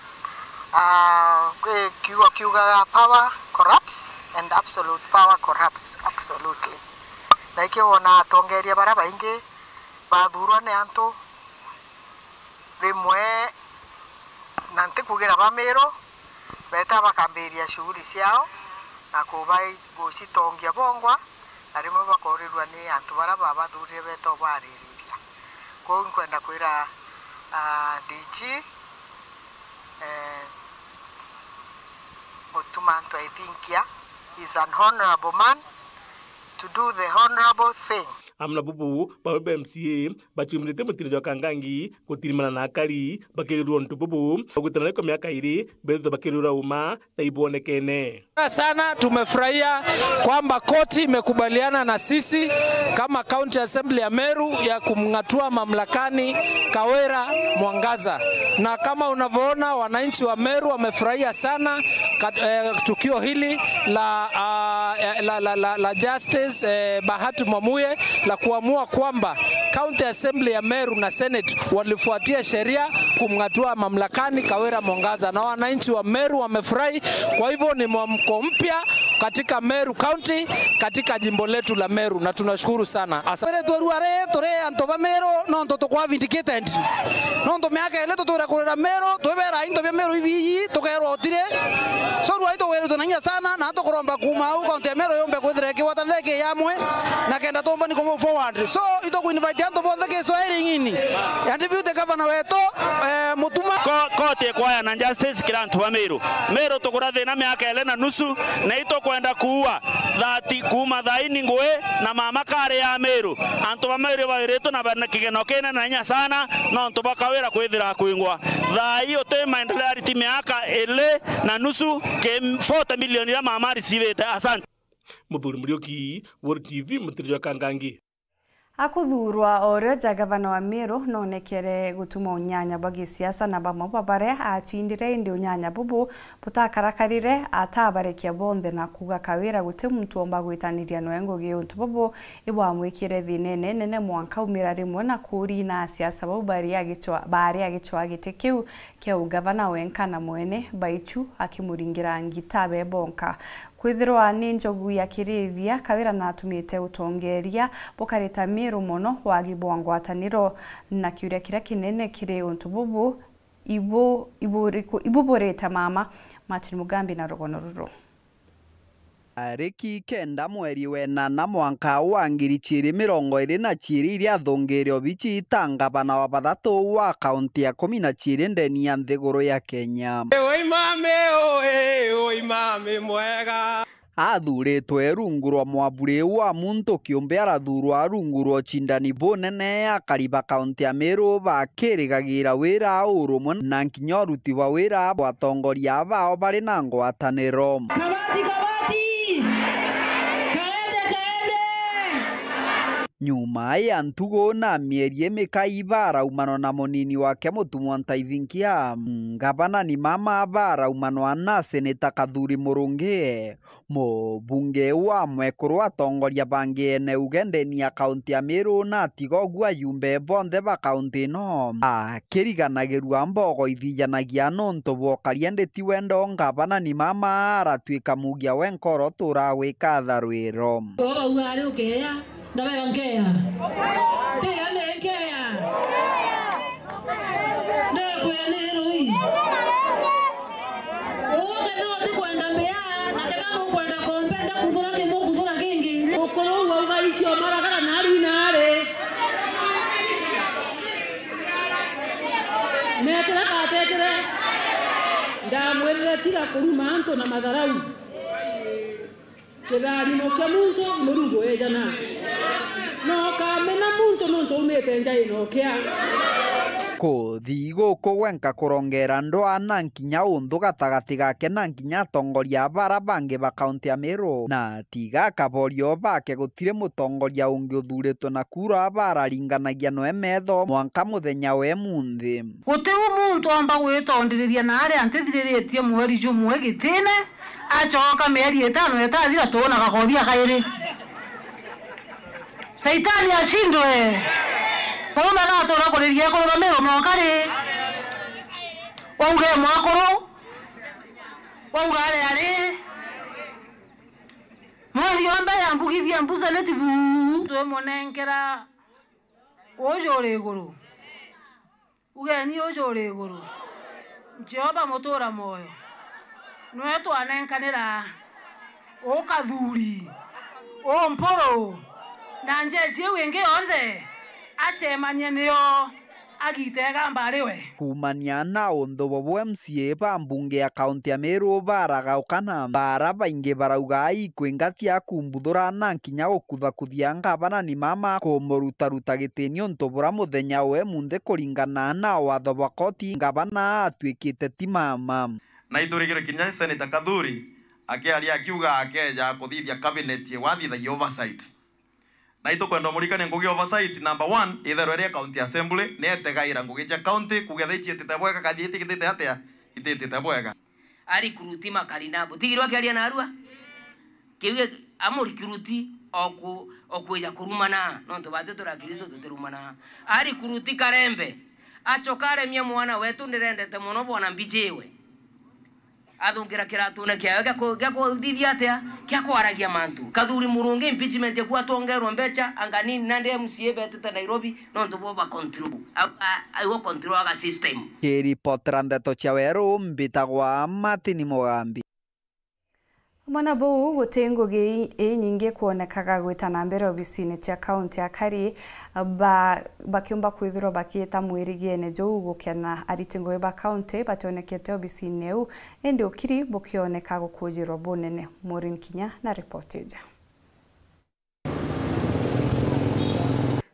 ah, kwi kiugo kiugaga, "Power corrupts and absolute power corrupts absolutely." Na ikio wona atongeria baria baingi bathurwa ni antu, rimwe, na ntikugira ba Miru, beeta bakambiria shughuli ciao na kubai gucitongia bongwa, na rimwe bakoorirua ni antu baria babathurire beeta ubaririria. Kwou nkwenda kwira, ah, D G, eh, Mutuma Ntwethinkia is an honourable man to do the honourable thing. Amwe na bubu bawe ba M C A baciumiritie mutino jwa Kangangi gutirimana na akari, bakirirua untu bubu, bagwitana niko miaka iri, bethithwa bakirirua uma na ibwonekene. Sana, tumefurahia kwamba koti imekubaliana na sisi kama County Assembly ya Meru ya kumng'atua mamlakani Kawira Mwangaza. Na kama unavyoona, wananchi wa Meru wamefurahia sana kat-, eh, tukio hili la, ah, eh, la, la, la, la Justice, eh, Bahati Mwamuye la kuamua kwamba County Assembly ya Meru na Senate walifuatia sheria kumng'atua mamlakani Kawira Mwangaza, na wananchi wa Meru wamefurahi. Kwa hivyo ni mwamko mpya katika Meru County, katika jimbo letu la Meru, na tunashukuru sana. Asa- Twirituo ruari turi antu ba Meru nontu tukwa vindicated. Nontu miaka ili tuture kurira Meru, twibera into bia Meru ibiyi, tukerwa utiri. So ruari tugwiritwe na inya sana, na tukuromba kuuma au kaunti ya Meru yumbe kwithira ikigwatanira iki yamwe, na kenda tumbani ku move forward. So itukuinvite antu bonthe ki swearing in ya deputy governor wetu, eh, Mutuma. Ko-, koti ikwaya na justice kiri antu ba Meru. Meru tukura thina miaka ili na nusu, na itukwenda kuua thati kuuma thaini ngui na mama kari ya Meru. Antu ba Meru bawiritwe na bena kigeno kinene na inya sana, nontu ba Kawira kwithira akwingwa. Thaa ii uti maendeleo ariti miaka ili na nusu ki forty million iria mama aricivite. Asante. Muthuri Muriuki, Wori T V, Mutiriri wa Kangangi. Akuthuurwa o rio ja gavana wa Meru noonekere gutuma unyanya bwa gisiasa na bamwe bwa baria aacindire, indi unyanya bubu butakarakarire, atabarekia bonthe na kuuga Kawira guti muntu omba gwitaniria noe ngugi. Untu bubu ibwamwikire thiinene nene mwanka aumira rimwe na kuurina asiasa bau bari agicwa-, baari agicwaa giti kiu kia ugavana wenka na mwene baichu akimuringira ngita be bonka. Kwithirwa ni njogu ya kirithia, Kawira natumite utongeria bukarita Meru mono wagi bwa ngwataniro, na kiuria kiria kinene kiri untu bubu, ibu, iburiku, ibu burite mama? Martin Mugambi na rugono ruru. Tariki kenda mweri wa enana mwanka wa ngiri ciiri mirongo iiri na ciiri, iria athungire obici ta ngavana wa bathatu wa kaunti ya kumi na ciiri ndeni ya nthiguru ya Kenya. Oi mami, oi, oi mami mwega. Athuritwe rungu rwa mwaburi wa muntu kiumbe, arathurwa rungu rwa ucindani bunene, akari ba kaunti ya Meru bakirigagira wira, urumwe na kinya uruti bwa wira bwa atongoria bao bari na ngwataniro. Kabati, kabati! Kaende, kaende! Nyuma ya ntugu na mieri imikai, baraumanwa na munini wake Mutumwa Ntaithinkia, ngavana ni mama baraumanwa na seneta Kathuri Murungi. Mubunge wa mwekuru atongoria bangi ene ugendeni ya kaunti ya Meru na atiga uguo ayumbe bonthe ba kaunti ino akiriganagirua mbogo ithijanagia nontu bwa ukaria nditi wendo ngavana ni mama aratuika mugia we nkoro tura gwika tharwiro. Bauga ari ukeya. Ndabera nkeya. Tiga ni nkeya. Ndekwira ni rui. Uu kethira utikwenda mbia, na kethira nukwenda kombe, ndakuthura kimwe, kuthura kingi. Ukuru uu auga icio maragara na arui na ari. Metire katetire. Ndamwirire tiga kuruma antu na matharau. Kitharimo kia muntu i murugo ejana. No ukamena muntu nontu aumite nja ina ukia. Kuthi guku gwenka kurongera ndwaa na nkinya unthu gatagati gake na nkinya atongoria bara bangi ba kaunti ya Meru, na tiga akaborio bake gutiri mutongoria ungi uthuritwe na kura bararinganagia noe metho mwanka muthenya wa emunthi. Guti u muntu omba gwitondiriria na aria ntithiriritie mweri jumwe gitine, acoka mieri itano itathira tuuna gakothia kairi. Saitani ashindwe. Kuuma gatura kuriria ekuru ba Meru moka ri? Wauga e mwakuru? Wauga ari ari? Mweri omba ya mbugithia mbusa ni tibu. Twimunenkera uju uri iguru. Ugeni uju uri iguru. Jehova mutura mwoyo, nwe twanenkanira u Kathuri, u Mpuru, na njeshi iu ingi yonthe, acemanie nio agite igamba ari we. Kuumania na unthu bubu, M C A ba mbunge ya kaunti ya Meru baragaukana, bara baingi barauga ikwingatia kumbuthura na nkinya gukuthakuthia ngavana ni mama kumurutaruta giti niuntu bura muthenya wa emunthi kuringana na watho bwa koti ngavana atuikite ti mama. Na iturigire kinya Senator Kathuri akiaria akiuga akeja kuthithia cabinet wathithagia oversight. Na itukwenda umurikanie ngugi oversight, number one, itherwe ria county assembly ni etegaira ngugi cia county kugetha iciitite bwega, kathi itikitite atia, ititite bwega. Arikuruti makari na butigirwa akiaria narua. Kiuge Amurikuruti oku-, okwija kurumana, nontu batu turi Akristo tutirumana. Arikuruti karembe, acoka aremia mwana wetu, ndirendete mono bwona mbijiwe. Athungira kiratune kiawe gia ku-, gia kuthithia atia? Gia kwaragia mantu. Kathuri Murungi impeachment eku atongerwe mbecha, anga nini, nandi M C A betite Nairobi, nontu bo ba control. A-, a-, aiwe control aga system. Kiripotera ndeto cia Weru, mbitagwa Martin Mugambi. Mwana buu guti ngugi i-, inyingi kwonekaga gwita na mbere obisine cia kaunti akari ba-, bakiumba kwithirwa bakiita mwirigiene juu gukena ariti ngugi ba kaunti bationekete obisine iu, indi ukiri bukioneka gukujirwa bunene. Maureen Kinya na ripoti ija.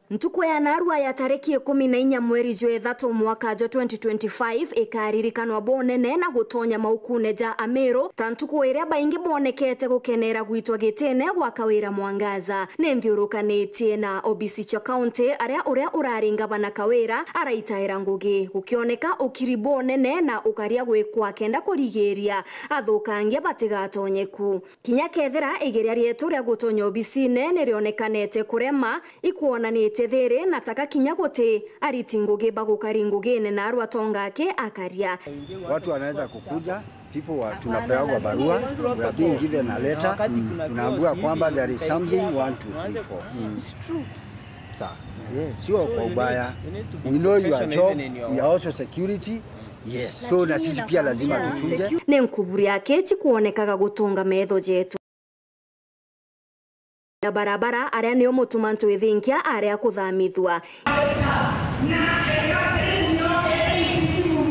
Ntuku ya narua ya tariki ikumi na inya mweri jwa ithatu mwaka jwa twenty twenty-five ikaririkanwa bunene na gutonya maukune ja Amiru ta ntuku iria baingi bonekete gukenera gwitwa gitine gwa Kawira Mwangaza. Ni nthiurukanitie na obisi cia kaunti aria uria urari ngavana Kawira araitaira ngugi, gukioneka ukiri bunene na ukaria gwikwa kenda kurigiria athukangia batigatonye ku. Kinya kethira igeria rietu ria gutonya obisine ni rionekanete kurema, ikwonanitie thiri na taka kinya guti ariti ngugi bagukari ngugine na arua tonga aki akaria. Watu wanaweza kukuja, people wa, tunapeagwa barua, we are being given a letter, tunaambiwa kwamba there is something, one, two, three, four. Sa-, yeah, sio kwa ubaya. We know your job, we are also security. Yes, so na sisi pia lazima tuchunge. Ni nkuburi aki chikuonekaga gutonga metho jetu. Na barabara aria nio mutuma ntwithinkia aria kuthamithua.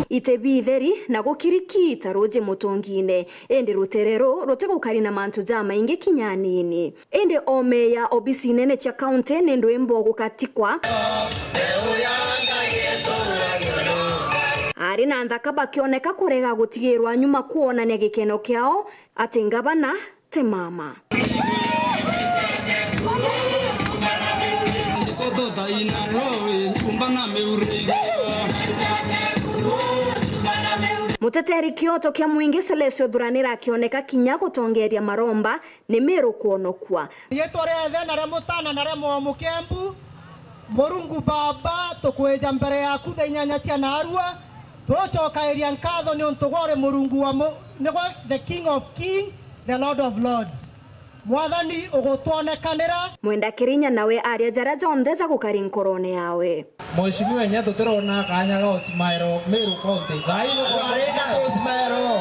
Ite bitheri na gukiriki ta ruji mutungine, indi rutere ru rutigukari na mantu jamaingi kinya anini. Indi ome ya obisi nene cia kaunti ni ndwimbo gukatikwa. Ari na nthaka bakioneka kurega gutigirwa nyuma kwonania gikeno kiao ati ngavana ti mama. Muteteri kioto kia mwingi Celestio Thuranira akioneka kinya gutongeria maromba ni Miru kwonokua. Riitwa ria Ithe na ria Mutaana na ria Mwoyo Mukembu, Murungu Baba, tukwija mbere yaku thaa inyanya cia narua, tucokairia nkatho niuntu gwe uri Murungu wa mu-, nigwe the King of King, the Lord of Lords. Mwathani ugutwonekanira. Mwenda Kirinya nawe aria jaria jonthe jagukari nkorone yawe. Mheshimiwa, inya tutirona kanya ga usmaero Meru County. Thai ni kwa Arika tu usmaero.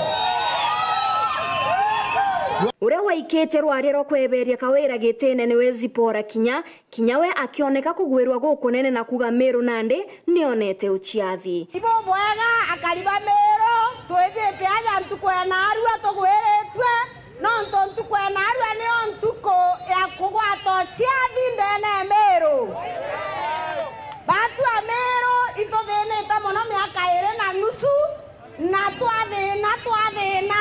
Uria waikite rwaria rwa kweberia Kawira gitine niwe Zipora Kinya, kinya we akioneka kugwirwa gukunene na kuga Meru nandi nionete uciathi. Ibo bwega akari ba Meru, twijite aja ntuku ya narua tugwiritue. Nontu ntuku ya narua niyo ntuku ya kugwata uciathi ndene ya Meru. Batu a Meru ituthinite mono miaka iri na nusu, na twathina, twathina.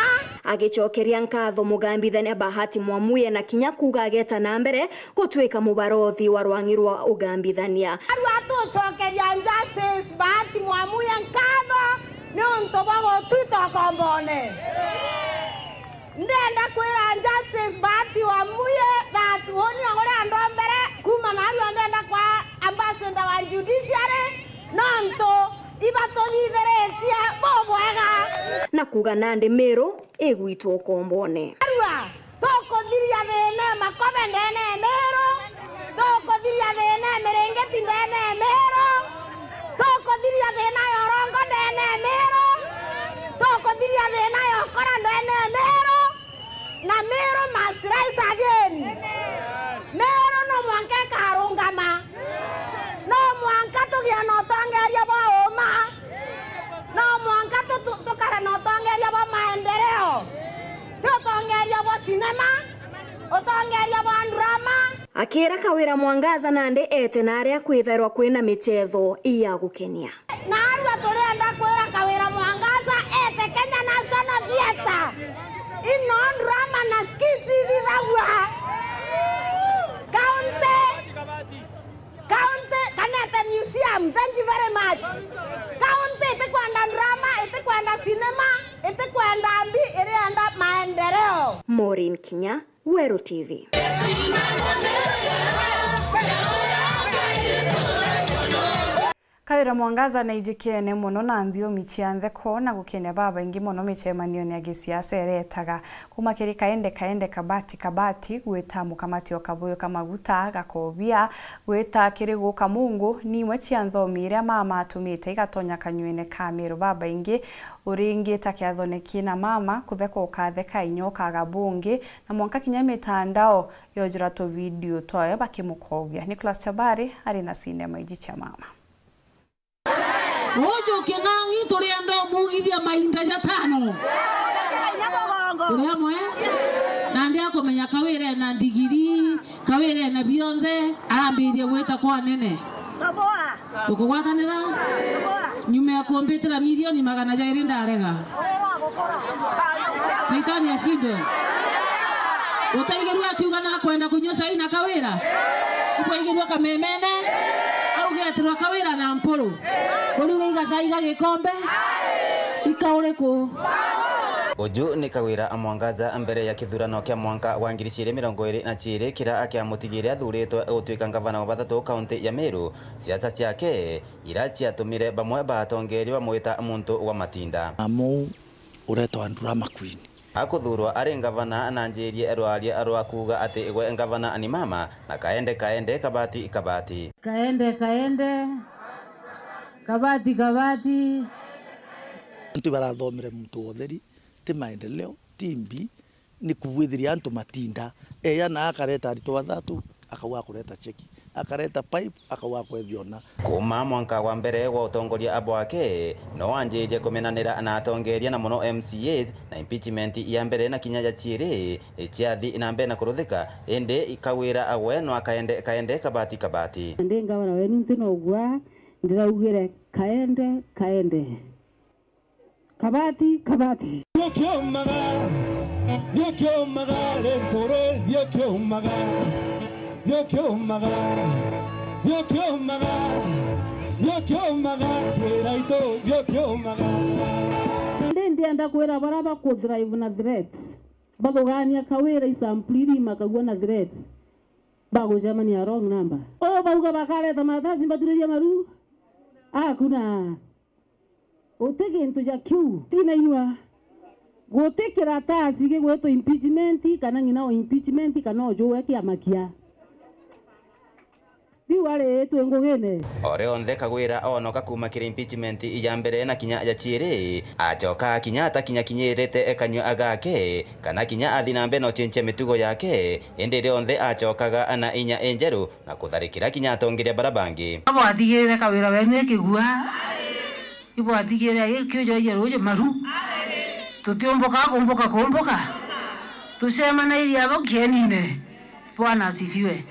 Agicokeria nkatho mugambithania Bahati Mwamuye na kinya kuuga ageta na mbere gutwika mubarothi wa rwang'i rwa ugambithania. Arua tucokeria Justice Bahati Mwamuye nkatho niuntu bwa gutwita ukombone. Ndenda kwira Justice Bahati Wamuye that uuni uria ndombere kuuma narua ndenda kwa ambassador wa judiciary, nontu ibatuthithiritie bubwega. Na kuuga nandi Meru igwitwa ukombone. Narua tukuthiria thina ya makobe ndene ya Meru. Tukuthiria thina ya miringiti ndene ya Meru. Tukuthiria thina ya urongo ndene ya Meru. Tukuthiria thina ya ukora ndene ya Meru. Na Meru must rise again. Meru no mwanka ikarungama. No mwanka tugie na utongeria bwa uma. No mwanka tu-, tu-, tukare na utongeria bwa maendeleo. Ti utongeria bwa sinema, utongeria bwa drama. Akira Kawira Mwangaza nandi ete na aria kwithairwa kwina michetho ya gukenia. Narua turienda kwira Kawira Mwangaza ete Kenya National Theatre. Ino drama na skits ithithagua. County County, Kanete Museum, thank you very much. County itikwenda drama, itikwenda cinema, itikwenda mbi, irienda maendeleo. Mo- Maureen Kinya, Weru T V. Kawira Mwangaza naijikiene mono na nthiomi cia ntheko na gukenia babaingi mono micemanione ya gisiasa iria etaga. Kuma kiri Kaende Kaende Kabati Kabati, gwita mukamati o kabuyu ka maguta gakobia, gwita kiri guka mungu, ni imwe cia nthomi iria mama atumite igatonya kanyuene ka Ameru babaingi. Uringita kiathone kina mama, kutheka ukatheka, inya ukaga bungi, na mwanka kinya mitandao yojura tuvidio twayo bakimukobia. Nicholas Chabari ari na sinema iji cia mama. Uju King'ang'i turienda umugithia mainda jatano. Turi amwe? Nandi akumenya Kawira ena ndigiri, Kawira ena bionthe, arambiria gwita kwa anene. Tukugwatanira? Nyuma ya kumbitira milioni magana jairi ndarega. Saitani ashindwe. Utaigirua akiuga nakwenda kunyua cai na Kawira? Ibwaigirua kamemene, augetirwa Kawira na mpuru. Uriuga iga cai ga gikombe? Ika uriku? Uju ni Kawira Mwangaza mbere ya kithurano kia mwanka wa ngiri ciiri mirongo iri na ciiri, kiria akiamutigire athuritwe gutuika ngavana wa bathatu kaunti ya Meru. Siasa ciake ira ciatumire bamwe ba atongeria bamwita muntu wa matinda. Amu uretwa drama queen. Akuthurwa ari ngavana na anjirie rwaria rwa kuuga ati gwe ngavana ni mama, na Kaende Kaende Kabati Kabati. Kaende Kaende Kabati Kabati. Antu barathomire muntu wa utheri, ti maendeleo, ti mbi, ni kubwithiria antu matinda. Eya na akareta aritwa bathatu, akauga akureta cheki. Akareta pipe, akauga akwethia ona. Kuuma mwanka wa mbere wa utongoria bwake, no anjirie kumenanira na atongeria na mono M C As, na impeachment ya mbere na kinya ya ciiri, ciathi na mbere na kuruthika, indi Kawira agwe no akaende kaende kabati kabati. Ndi ngavana wenu nti nogwa, ndiraugire kaende kaende. Kabati, kabati. Biukiumaga, biukiumaga, rinturi, biukiumaga, biukiumaga, biukiumaga, biukiumaga, kiraitu, biukiumaga. Ndi ndienda kwira baria baku drive na threats, bathugania Kawira isampuli iri makagua na threats, bagucemania wrong number. O bauga bakareta matasi mbaturirie maru? Hakuna. Guti gintu ja kiu tinaigua. Guti kiratasi gigwitwa impeachment, kana ng'ina o impeachment, kana o juwe kiama kia. Biu ari twi ngugine. O rionthe Kagwira onoka kuuma kiri impeachment ya mbere na kinya ya ciiri, acoka kinya atakinyakinyirite kanyua gake, kana kinya athi na mbere na ucenjia mitugo yake, indi rionthe acokaga na inya injeru na kutharikira kinya atongeria bara bangi. Bwathigirire Kawira wenu ikigua. Ibwatigire kiujoiye ruuji maru. Tutiumbuka kumbuka kumbuka. Tucemanairie abo kienine. Bwana asifiwe.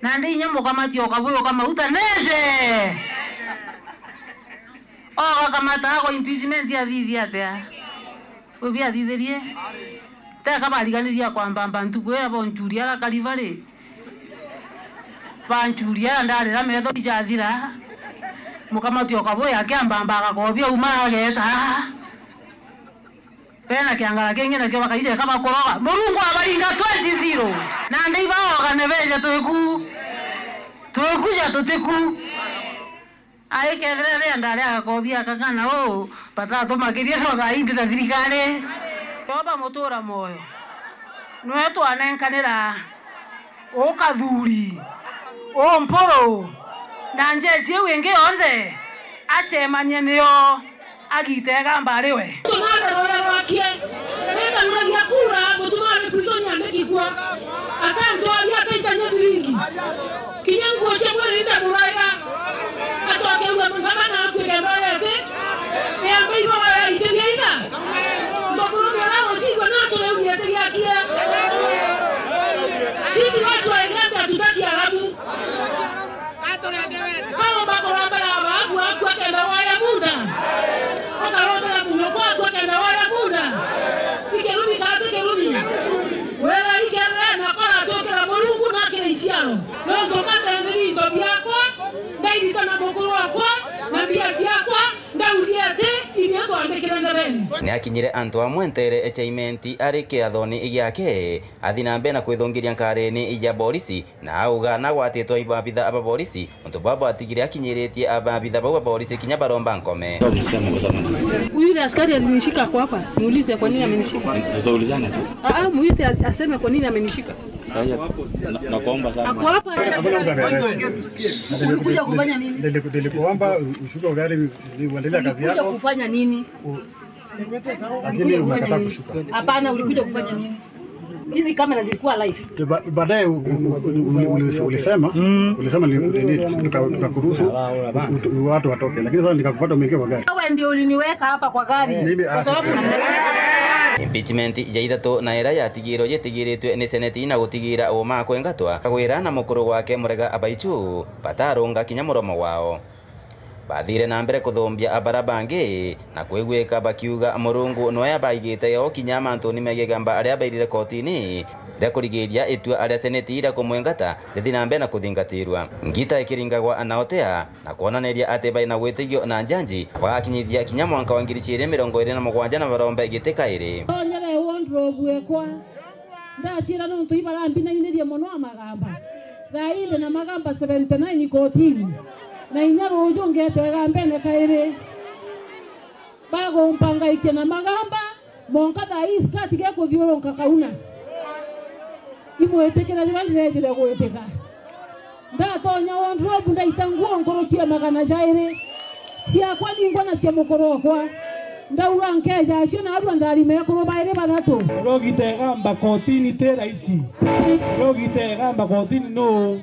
Nandi inya mukamati o kabuyu ka mauta neze. Ogakamata ago impeachment athithia atia? Ubi athithirie? Teka bariganiria kwambamba ntuku iria bonchuria ara Kalivari. Banchuria ndarira metho ijathira. Mukamati o kabuyu akiambamba agakobia uma ageta. Bena kiangara kingi nakio bakaijeka bakuroga. Murungu abaringa twenty zero. Nandi ibaogane beje twiku. Twikuja tutiku. Aikethira ria ndari agakobia akang'ana uu, batatuma kiria no thaa ii ndi na thirikari. Jehova mutura moyo. Nwe twanenkanira ukathuri, umpuru, na njeci iu ingi yonthe acemanie nio, agite igamba ari we. Tumare ruria rwakie, ritaruragia kura, mutuma ari prison yandikikua, akantwaria akaitania thiringi. Kinya nguo cia mwiri ndamuraira. Acoke auga, "Ngavana akue kenda oyete." Eamba ibo bayaitithia itha. Mukuru mwana ucigwa na tureumia tigiakie. Sisi watu wa Iganda hatutaki haramu. Kaumba kurambara babu akua kenda waya muda. Ukarambara muno kwa akua kenda waya muda. Ikirumi kati kirumi. Wera ikere na kora tukira Murungu na kira iciaro. Nontu katemberi into biakwa, ngairitana mukuru wakwa, na Ni akinyire antu amwe nteere cia Imenti ari kiathoni giake, athi na mbere na kwithungiria nkarene ya borisi, na auga nagwatitwe i maabitha ba borisi, untu baba atigire akinyiritie maabitha bau ba borisi kinya baromba nkome. Huyu yule askari alinishika kwa hapa, muulize kwa nini amenishika. Tutaulizana tu. Ah, ah, muite as-, aseme kwa nini amenishika. Sasa na-, nakuomba sana. Ako hapa. Ulikuja kufanya nini? Niliku-, nilikuomba u-, ushuke gari, uendelee kazi yako. Ulikuja kufanya nini? Lakini umekataa kushuka. Hapana, ulikuja kufanya nini? Hizi kamera zilikuwa live. Ba-, baadaye u-, u-, u-, uli-, uli-, ulisema, ulisema ni, ni, ni, tuka-, tukakuruhusu u-, u-, watu watoke. Lakini sasa nikakupata umeingia kwa gari. Wewe ndio uliniweka hapa kwa gari. Mimi, kwa sababu ulisema. Impeachment ya ithatu na iria yatigirwe yitigiritwe ni seneti na gutigira uma kwengatwa, Kagwira na mukuru gwake Murega Abaichu batarunga kinya muromo wao. Bathire na mbere kuthumbia a bara bangi na kwigwika bakiuga Murungu noe abaigite o kinya mantuni megie gamba aria bairire kotini ria kurigiria itua aria seneti ria kumwengata rithi na mbere na kuthingatirwa. Ngita ikiringagwa na otea na kwonaniria ati bai na gwitigio na njanji bagakinyithia kinya mwanka wa ngiri ciiri mirongo iri na mugwanja na barombe giti kairi. Tonyere wardrobe ekwa. Ndaciira nontu ibarambinainirie mono a Magamba. Thaa ii ndi na Magamba seventy nine kotini. Na inya ruuju ngeeta Igambene kairi. Bagumpangaikia na Magamba, monka thaa ii skati gekuthiurunka kauna. Imwitikire juria ndireejire gwitika. Ndatonya wardrobe ndaita nguo nkuruki ya magana jairi. Ciakwa ningwa na cia mukuru okwa. Ndauga nkeeja acio naarua ndarima ekuru bairi bathatu. Urogita Igamba kotini ti raisi. Urogita Igamba kotini nuu?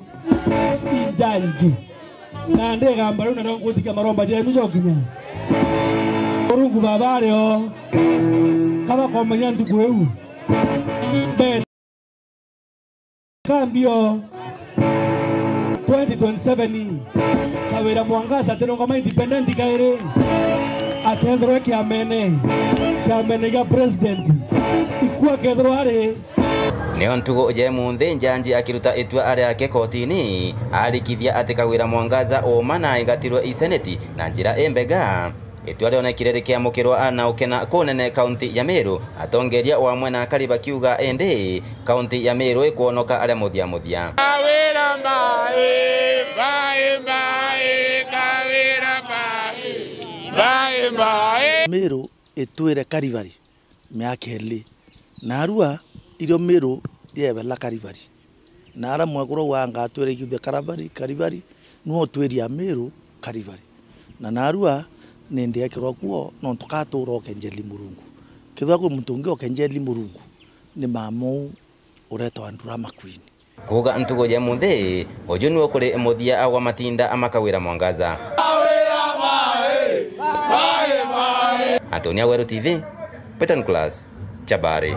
I njanji. Nandi Igamba riu nario ngutikia maromba jenu jokinya. Murungu baba ari o. Kaba komenya ntuku iu. Be- Kambio twenty twenty-seven, Kawira Mwangaza atirungama independent kairi, akethirwa kiamene, kiamene gia president, ikua akethirwa ari. Nio ntugu ja munthi njanji akiruta itua ariake kotini, arikithia ati Kawira Mwangaza uma na aingatirwe i seneti na njira imbega. Itua rionekire rikiamukirwa na ukena kunene kaunti ya Meru, atongeria wamwe na akari bakiuga indi kaunti ya Meru ikwonoka aria muthia muthia. Kawira mbae, mbae, mbae, Kawira mbae, mbae, mbae. Meru itwire Karivari miaka iri. Naarua irio Meru yebela Karivari. Na ara mwekuru auga angatwira ithuothe Karivari, Karivari, niwe utwiria Meru Karivari. Na naarua ni ndiekirwa kuo nontu katuura okenjeli Murungu. Kethirwa kwi muntu ungi okenjeli Murungu, ni mama uu uretwa Ndurama Queen. Kuuga ntugu ja munthi, uju niwe kuri muthia wa matinda ma Kawira Mwangaza. Antonia Weru T V, Peter Nicholas, Chabari.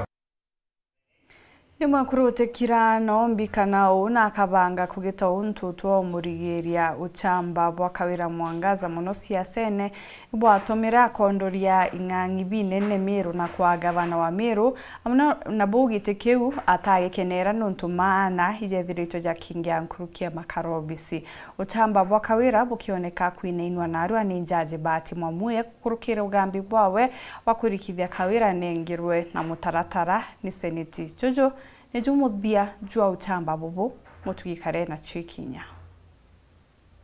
Ni mwekuru utikira no mbi kana uu na akabanga kugita untu twa umurigiria uchamba bwa Kawira Mwangaza mono siasene, ibwatumire akondoria ing'ang'i binene Meru na kwa gavana wa Meru, amwe na, na buu giti kiu atagikenera nontu maana ijethiritwe jakingia nkuruki ya makarobisi. Uchamba bwa Kawira bukioneka kwinainwa narua ni njaji Bahati Mwamuye gukurukira ugambi bwawe bwa kwirikithia Kawira anengerwe na mutaratara ni seneti. Juju niju muthia jwa uchamba bubu, mutugikare na chikinya.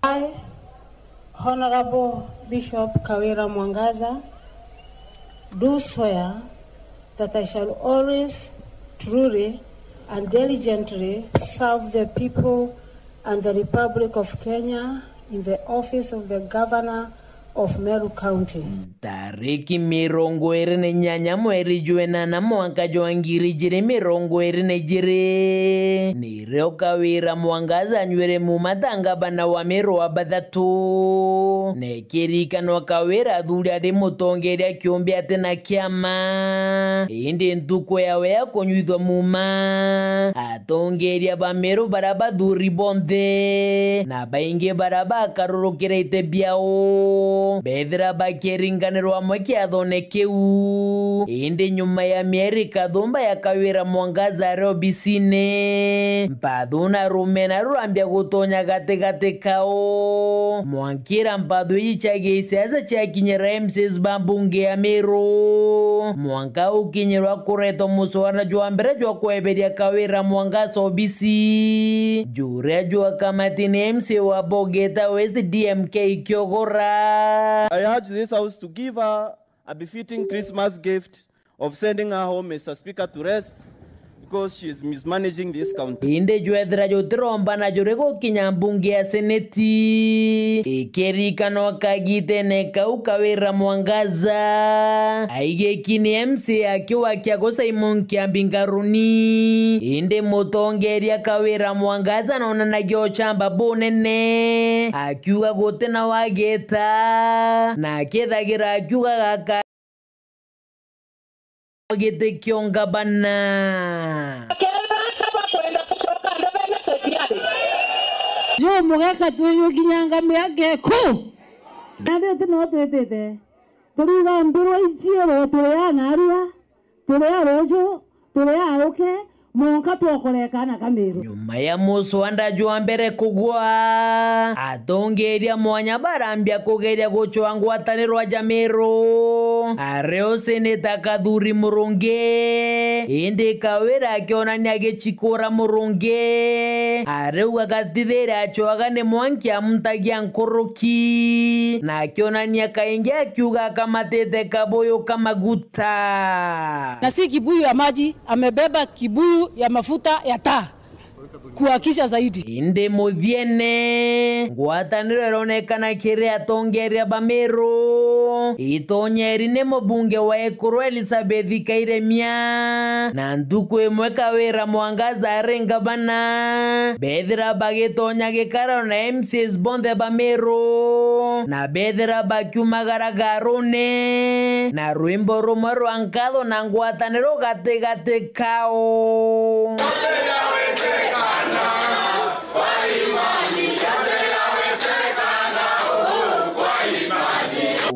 I, Honorable Bishop Kawira Mwangaza, do swear that I shall always, truly, and diligently serve the people and the Republic of Kenya in the office of the Governor of Meru County. Tariki mirongo iri na inyanya mweri jwa inana mwanka jwa ngiri ijiri mirongo iri na ijiri, nirio Kawira Mwangaza anyuire muuma ta ngavana wa Meru wa bathatu. Na ikirikanwa Kawira athuri ari mutongeria kiumbe ati na kiama. Indi ntuku yawe ya kunyuithwa muuma, atongeria ba Meru bara bathuri bonthe, na baingi bara bakarurukira iti biao, Bethira bakiringanirwa amwe kiathone kiu. Indi nyuma ya mieri kathumba ya Kawira Mwangaza ari obisine, Mpathu na Rumena rurambia gutonya gatigati kao. Mwankira Mpathu iji cia gisiasa ciakinyira M C As ba mbunge ya Meru, mwanka ukinyirwa kuretwa muswada jwa mbere jwa kweberia Kawira Mwangaza obisi, juria jwa kamati ni M C A wa Bogeta West D M K Kiogora. I urge this House to give her a befitting Christmas gift of sending her home, Mister Speaker, to rest because she is mismanaging this county. Indi jwethira jutiromba na juri gukinya mbunge ya seneti, ikirikanwa kagitene kau Kawira Mwangaza aigiki ni M C A akiwa Kiagu Simon Kiambi Ngaruni. Indi mutongeria Kawira Mwangaza nonanagia uchamba bunene, akiuga gutina wagita, na akithagira akiuga gaka giti kio ngabana. Kenda kaba kwenda kucoka ndebene kutiari. Yo mugeka twiyukinyanga miaka iku. Nandi ti no twitite. Turiuga mbirwa iciero turi a narua, turi a ruju, turi a uke, monka twokoreka na Kamiru. Nyuma ya muswanda jwa mbere kugwa, atongeria mwanya barambia kugeria gucwa ngwataniro ja Meru. Ario seneta Kathuri Murungi, indi Kawira akionania agicikura Murungi, ariuga gatithire acwaga ni mwanki amuntagia nkuruki, na akionania kaingi akiuga akamatite kabuyu ka maguta. Na si kibuyu ya maji, amebeba kibuyu ya mafuta ya taa. Kuhakisha zaidi. Indi muthiene, ngwataniro ironekana kiri atongeria ba Meru, itonyeri ni mubunge wa Ekuru Elizabeth Kairemia, na ntuku imwe Kawira Mwangaza ari ngavana, bethira bagitonya gikarano na M C As bonthe ba Meru, na bethira bakiumagara garune na rwimbo rumwe rwa nkatho na ngwataniro gatigati kao.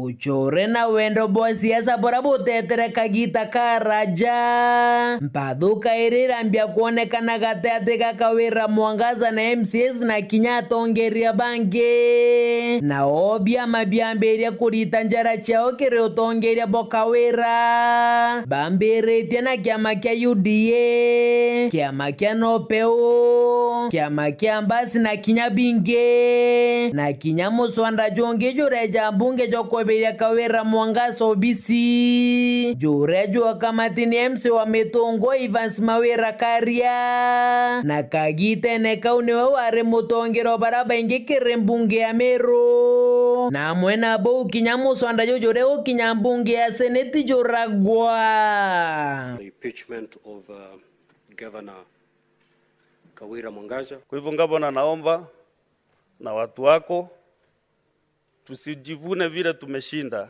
Uchore na wendo bwa siasa bura butetere kagita karaja. Mpathu kairi irambia kwonekana gatiati ga Kawira Mwangaza na M C As na kinya atongeria bangi. Nao biama biambiria kurita njara ciao kiri utongeria bwa Kawira. Bambiritie na kiama kia U D A, kiama kia Nopeu, kiama kia Mbasi na kinya bingi, na kinya muswanda jungi jureja mbunge jwa kweberia Kawira Mwangaza obisi, juria jwa kamati ni M C A wa Mitungu Evans Mawira Karia, na kagitene kau niwe wari mutongeria wa bara baingi kiri mbunge ya Meru, na amwe na bau kinya muswanda juju juria gukinya mbunge ya seneti juragwa. The impeachment of, uh, Governor Kawira Mwangaza. Kwa hivyo, Gavana, naomba na watu wako tusijivune vile tumeshinda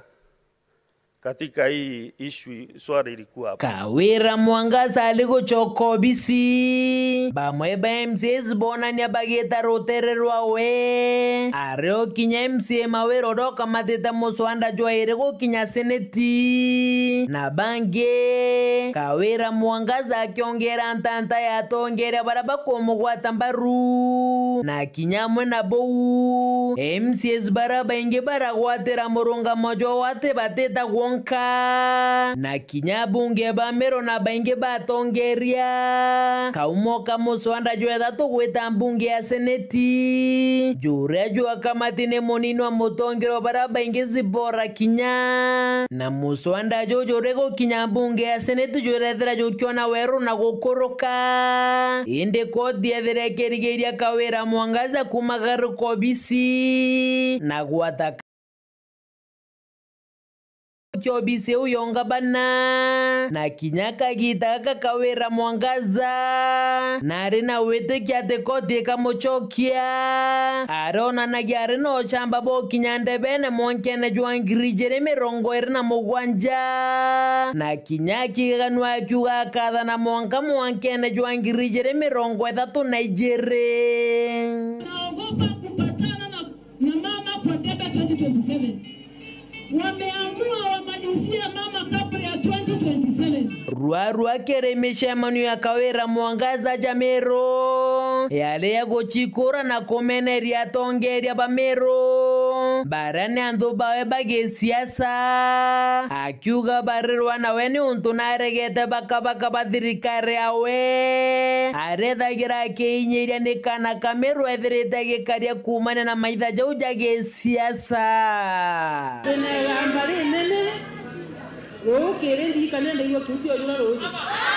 katika hii issue, swala ilikuwa hapa. Kawira Mwangaza ari gucoka obisi, bamwe ba M C As bonania bagita rutere rwawe, ario kinya M C A Mawira uria ukamatite muswanda jwa iri gukinya seneti, na bangi. Kawira Mwangaza akiongera ntanta ya atongeria baria bakumugwata mbaru, na kinya amwe na bau, M C As baria baingi baragwatira murungamo jwa wati batita gwonka, na kinya abunge ba Meru na baingi batongeria. Kaumo ka muswanda jwa ithatu gwita mbunge ya seneti, juria jwa kamati ni munini wa mutongeria wa baria baingi Zipporah Kinya, na muswanda juju uri gukinya mbunge ya seneti jurethira jukiona weru na gukuruka. Indi koti yethira ikirigiria Kawira Mwangaza kumagaruka obisi na gwata kia obisi iu ya ungabana, na kinya kagita gaka Kawira Mwangaza nari na witikio ati koti ikamucokia. Aronanagia ari na uchamba bwa ukinya ndebene mwankene jwa ngiri ijiri mirongo iri na mugwanja, na kinya akiganwa akiuga akathana mwanka mwankene jwa ngiri ijiri mirongo ithatu na ijiri. Naogopa kupatana na, na mama kwa debe twenty twenty-seven. Wameamua wamalizie mama kabla ya twenty twenty-seven. Rwarua kiri micemanio ya Kawira Mwangaza ja Meru, yari ya gucikura na kumeneria atongeria ba Meru, baria ni anthu bawe ba gisiasa, akiuga barirwa nawe ni untu naregete bakabaka ba thirikari yawe, arethagira akiinyiria ni kana ka Meru ethirite agikaria kuumania na maitha jau ja gisiasa. Ndina igamba rinene, rukiri ndirikania ndaigua kiu kiojura ruuji.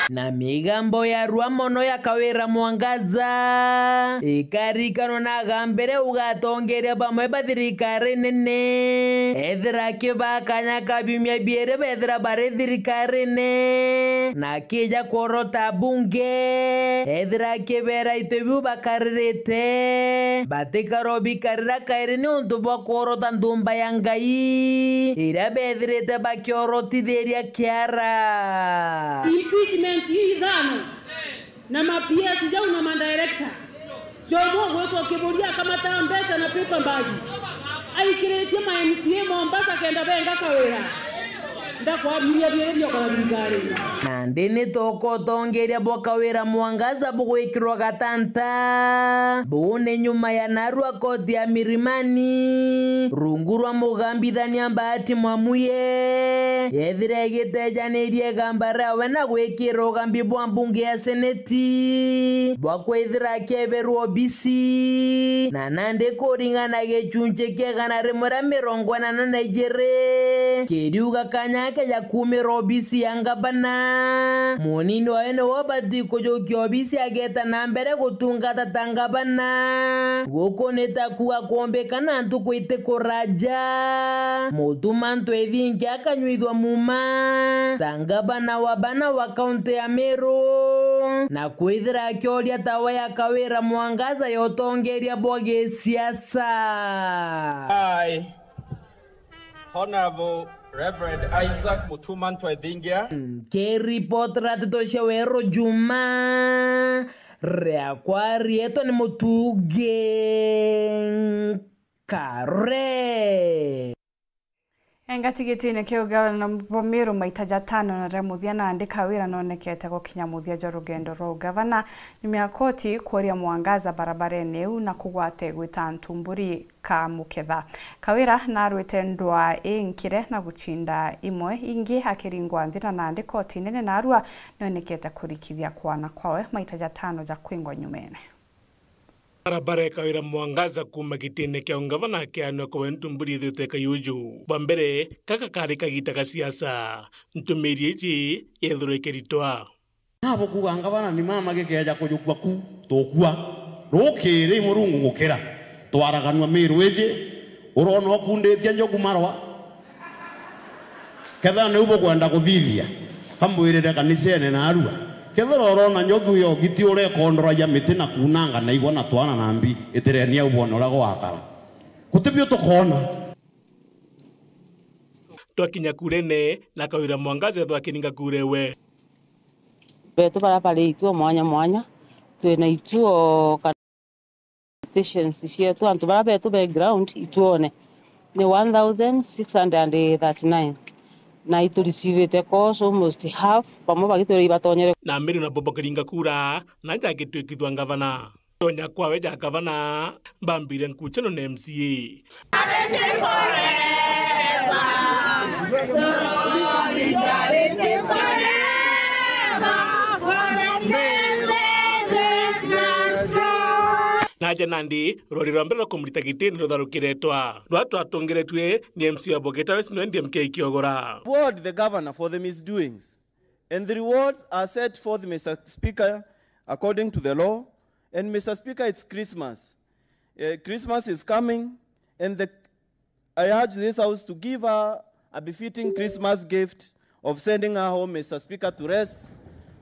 Na migambo ya rua mono ya Kawira Mwangaza ikarikanwa na agambire ugatongeria bamwe ba thirikari nene. Ethira akibaa kanya ka biumia biiri bethira bari thirikarine, na akija kworota bunge, ethira akibera itu biu bakaririte, batikaro bikarira kairi niuntu bwa kworota nthumba ya Ngai, iria bethirite bakiorotithiria kiara. Impeachment ii ithano na ma P S jau na ma director, jomwe ugwitwa Kiburia akamata mbeca na paper bag, aikiritie ma M C A Mombasa kenda benga Kawira. Ndakwabiria biiri biokora thirikari. Nandi ni toka utongeria bwa Kawira Mwangaza bugwikirwa gatanta. Buu ni nyuma ya narua koti ya Mirimani, rungu rwa mugambithania Bahati Mwamuye, yethira igitejanirie igamba riawe na gwikira ugambi bwa mbunge ya seneti bwa kwithira akieberwa obisi, na nandi kuringana na gichunchi kia igana rimwe ria mirongo inana na ijiri, kiriuga kanya gake ja kuumira obisi ya ngavana, munini wawe niwe ubati kujukia obisi ageeta na mbere gutungata ta ngavana. Guku ni ta kuuga kuumbika na ntuku itikuraja, Mutuma M'Ethingia akanyuithua muuma ta ngavana wa bana wa kaunti ya Meru, na kwithira akioria tawa ya Kawira Mwangaza ya utongeria bwa gisiasa. I, Honorable Reverend Isaac Mutuma M'Ethingia. Nkiripotera nteto cia Weru Juma, riakwa rietwa ni Mutugi Nkare. Engati gitine kia ugavana bwa Meru maita jatano na ria muthia, nandi Kawira nonekete gukinya muthia jwa rugendo rwa ugavana nyuma ya koti kuoria Mwangaza barabarene iu na kugwata igwita ntumburi ka muketha. Kawira narwite ndwaa inkire na guchinda imwe ingi akiringwa nthi, na nandi koti nene narua nonekete kurikithia kwana kwawe maita jatano ja kwingwa nyumene. Barabara ya Kawira Mwangaza kuuma gitine kia ungavana akianwa kwa we ntumburi ithirite kayuju. Bwa mbere, gaka kari kagita ga siasa. Ntumiri iji yethirwe ikiritwa. Nabo kuuga ngavana ni mama gikeeja kujukua ku, tukua. Rukiri i Murungu gukira. Twaraganua Meru iji, urona ukunditie njogu marwa. Kethira niu bukwenda kuthithia, kambwirire kanicene narua. Kethira urona njogu yogiti urekondoragia miti na kunanga na igwa na twana na mbi, itireni au bwone uria gwakara. Gutibio tukoona. Twakinya kurene, na Kawira Mwangaza ethwa akiringa kura ewe. Betu baria bari ituo mwanya mwanya, twina ituo kana stations cietu, antu baria betu be ground ituone ni one thousand six hundred thirty-nine, na iturecivite calls almost half, bamwe bagitwira ibatonyere. Na Meru nabo bakiringa kura, na jagitwikithwa ngavana. Tonya kwawe ja gavana, bambire nkuchano na M C A. Naja nandi, rwari rwa mbere rwa kumurita gitini rutharukiretwa. Rwa twatungiretue ni M C A wa Bogeta West, nwe D M K Kiogora. Reward the governor for the misdoings, and the rewards are set forth, Mister Speaker, according to the law. And Mister Speaker, it's Christmas. Eh, Christmas is coming, and the, I urge this House to give her a befitting Christmas gift of sending her home, Mister Speaker, to rest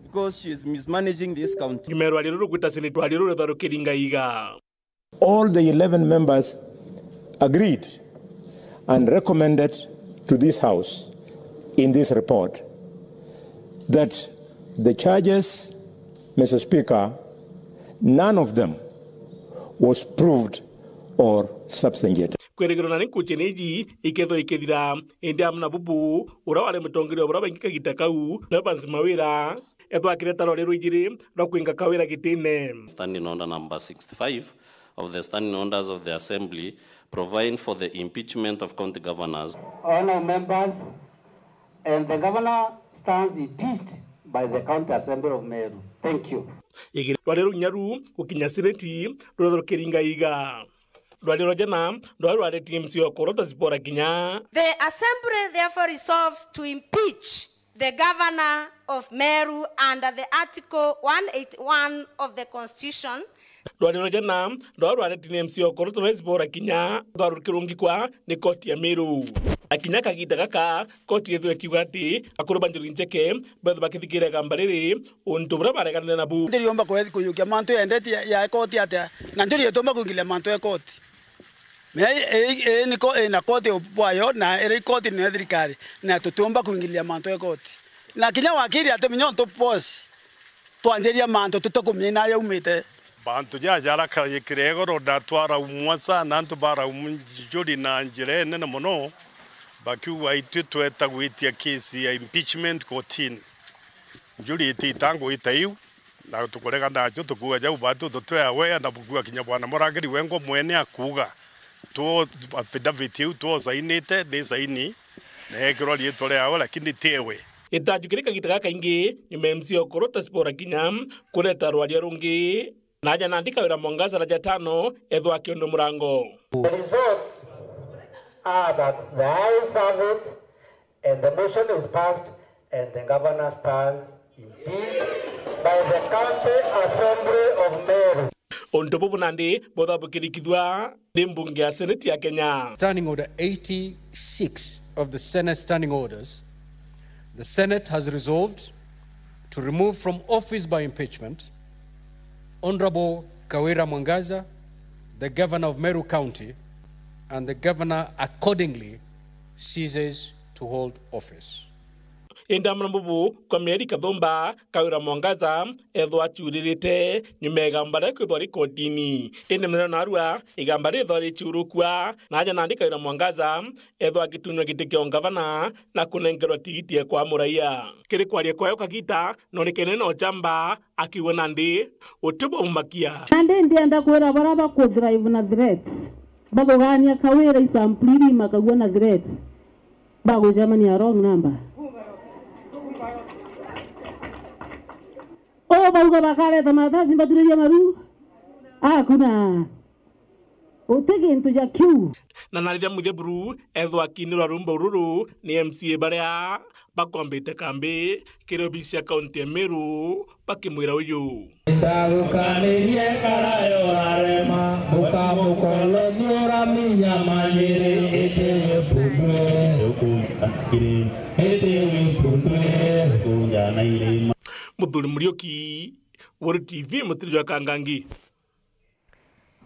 because she is mismanaging this county. Nyuma ya rwari ruru gwita Senate, rwari ruru rutharukirie ngaiga. All the eleven members agreed and recommended to this House in this report that the charges, Mister Speaker, none of them was proved or substantiated. kwirigirwa nari nkuchene iji ikethwa ikithira. Indi amwe na bubu, uria wari mutongeria wa buria baingi kagita kau, Evans Mawira, ethwa akireta rwari rwijiri rwa kwinga Kawira gitine. Standing Order number sixty-five of the Standing Orders of the Assembly, providing for the impeachment of county governors. Honourable members, and the governor stands impeached by the County Assembly of Meru. Thank you. Igiri rwari runyaru gukinya seneti ruria rukiringa iga. Rwari rwa jana rwari rwareti M C okoro ta Zipporah Kinya. The Assembly therefore resolves to impeach the governor of Meru under the Article one eighty-one of the Constitution. Rwari rwa jana rwari rwareti ni M C okoro ta Zipporah Kinya rwari rukirungikwa ni koti ya Meru. Na kinya kagita gaka, koti ithwe ikiuga ati akuru ba Njuri Ncheke bethwa bakithikira igamba riri untu buria bareganire nabu. Njuri yomba kwe-, kuiyukia mantu yendetie ya, ya koti atia, na Njuri yetomba kuingilia mantu ya koti. Mea i, i, i, niko ina koti bwayo, na iri koti ni ya thirikari, na tutiumba kuingilia mantu ya koti. Na kinya wakiri atimenya untu boss twanjiria mantu tutakumenya na yaumite. Bantu jaja arakayikire igoro na twaraumwa sana, antu baraumwa Njuri na njira inene mono, bakiuga itwi tweta gwitia kesi ya impeachment kotini. Njuri itiita ngwita iu, na tukurega nacio, tukuuga jau batu tutwe aware, na bukuuga kinya bwana murangiri wengwa mwene akuuga, two affidavit iu twosainite, ni saini, na yekirwa riitwa riawe, lakini ti ewe. Itajukire kagita gakaingi, nyuma ya M C okoro ta Zipporah Kinya kureta rwaria rungi, na aja nandi Kawira Mwangaza na jatano ethwa akionwa murango. The results are that the ayes have it, and the motion is passed, and the governor stands impeached by the County Assembly of Meru. Untu bubu nandi buthabukirikithua ni mbunge ya seneti ya Kenya. Standing Order eighty-six of the Senate Standing Orders, the Senate has resolved to remove from office by impeachment Honourable Kawira Mwangaza, the Governor of Meru County, and the Governor accordingly ceases to hold office. Indi amwe na bubu kwa mieri kathumba, Kawira Mwangaza ethwa aciuririte nyuma ya igamba ria kwithwa ri kotini. Indi muthenya narua, igamba rithwa riciurukua, na aja nandi Kawira Mwangaza ethwa agitunywa giti kia ungavana na kunenkerwa tigiti ya kwa muraia. Kiri kwaria kwayo kagita, nonikene no chamba, akiuga nandi uti bwa mumakia. Nandi ndienda kwira baria baku drive na threats, bathugania Kawira isampuli iri makagua na threats, bagucemania wrong number. O bauga bakareta matasi mbaturirie maru. Akuna. Uti gintu ja kiu. Na na riria Muthia Buru ethwa akinirwa rumba ruru ni M C A baria bakombite kambi kiri obisi ya kaunti ya Meru, bakimwira uyu. Ndagukanirie karayo arema, ukamukolo niuraminya manyiri, itiwe pundwe, itiwe pundwe, kuja na irima. Muthuri Muriuki, Weru T V, mutiri jwa Kangangi.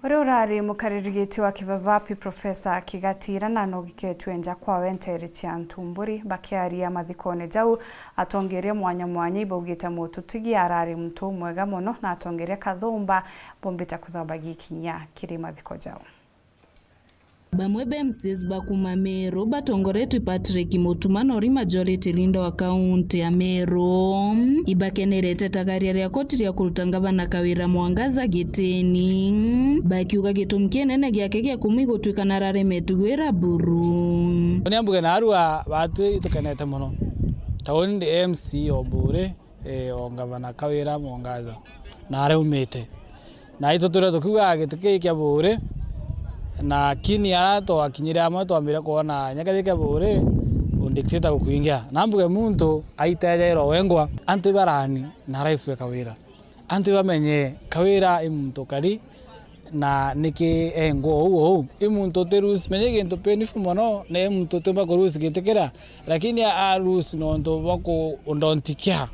Uria urari mukaririgiti wa Kivavapi, Profesa Kigatira, na nogiketue nja kwawe nteere cia Ntumburi. Bakiaria mathikone jau, atongeria mwanya mwanya ibaugite Mututigi arari muntu umwega mono, na atongeria Kathumba bombite kuthambagia ikinya kiri mathiko jau. Bamwe ba M C As ba kuuma Meru batongoretwe Patrick Mutuma na uri majority leader wa kaunti ya Meru, ibakenerete itagaria ria koti ria kuruta ngavana Kawira Mwangaza gitini, bakiuga gitumi kinene giake gia kumwi gutwika nararemetwe gwira Buru. Ni ambuge narua batwi itukenete mono. Ta uni ndi M C o Buri, eh, o ngavana Kawira Mwangaza na aria aumite. Na itutwire tukiuga giti kii kia Buri, na kini aria twakinyire amwe twambire kwona nyaka kii kia Buri, undictator gukwingia. Na mbuge muntu aitejairwa wengwa, antu ibarani na life ya Kawira. Antu ibamenye Kawira i muntu ukari, na niki engwa uu uu. I muntu uti rusi, menye gintu painful mono, na i muntu utiumba kurusi gintu kiria, lakini a, a rusi nontu bwa ku, don't care.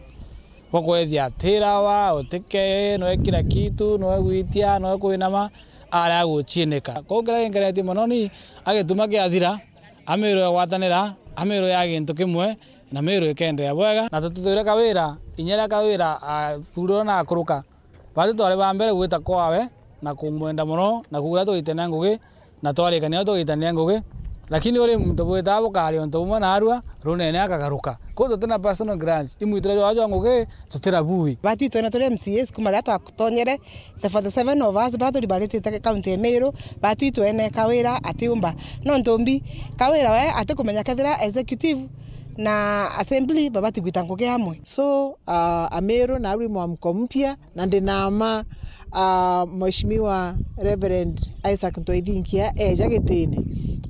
Bwa kwethia atirawa, utikee, noe kila kitu, noe gwitia, noe kwinama, aria aguchinika. Kwou kiria ginkenetie mono ni agituma kiathira, Amiru yagwatanira, Amiru ya gintu kimwe, na Miru ikendea bwega. Na tututwire Kawira, inya riria Kawira athurirwe na akuruka, batu twari ba mbere gwita kwawe na kumwenda mono, na kuuga twite na ngugi, Na twarikania tugitania ngugi, lakini uri muntu bwitaga bukari untu bumwe naarua, runene akagaruka. Kwou tutina personal grudge, imwitire jwa jwa ngugi, tutira bui. Batwitwe na turi M C As kuma riria twatonyere, the forty seven of us baria turibaritite county ya Meru, batwitwe ene Kawira atiumba. Nontu mbi, Kawira we atikumenya kethira executive na assembly babati gwita ngugi amwe. So, uh, Ameru na arwi mwamko mpya, na ndi na mma, ah, Mheshimiwa Reverend Isaac Ntwaithinkia eeja gitine,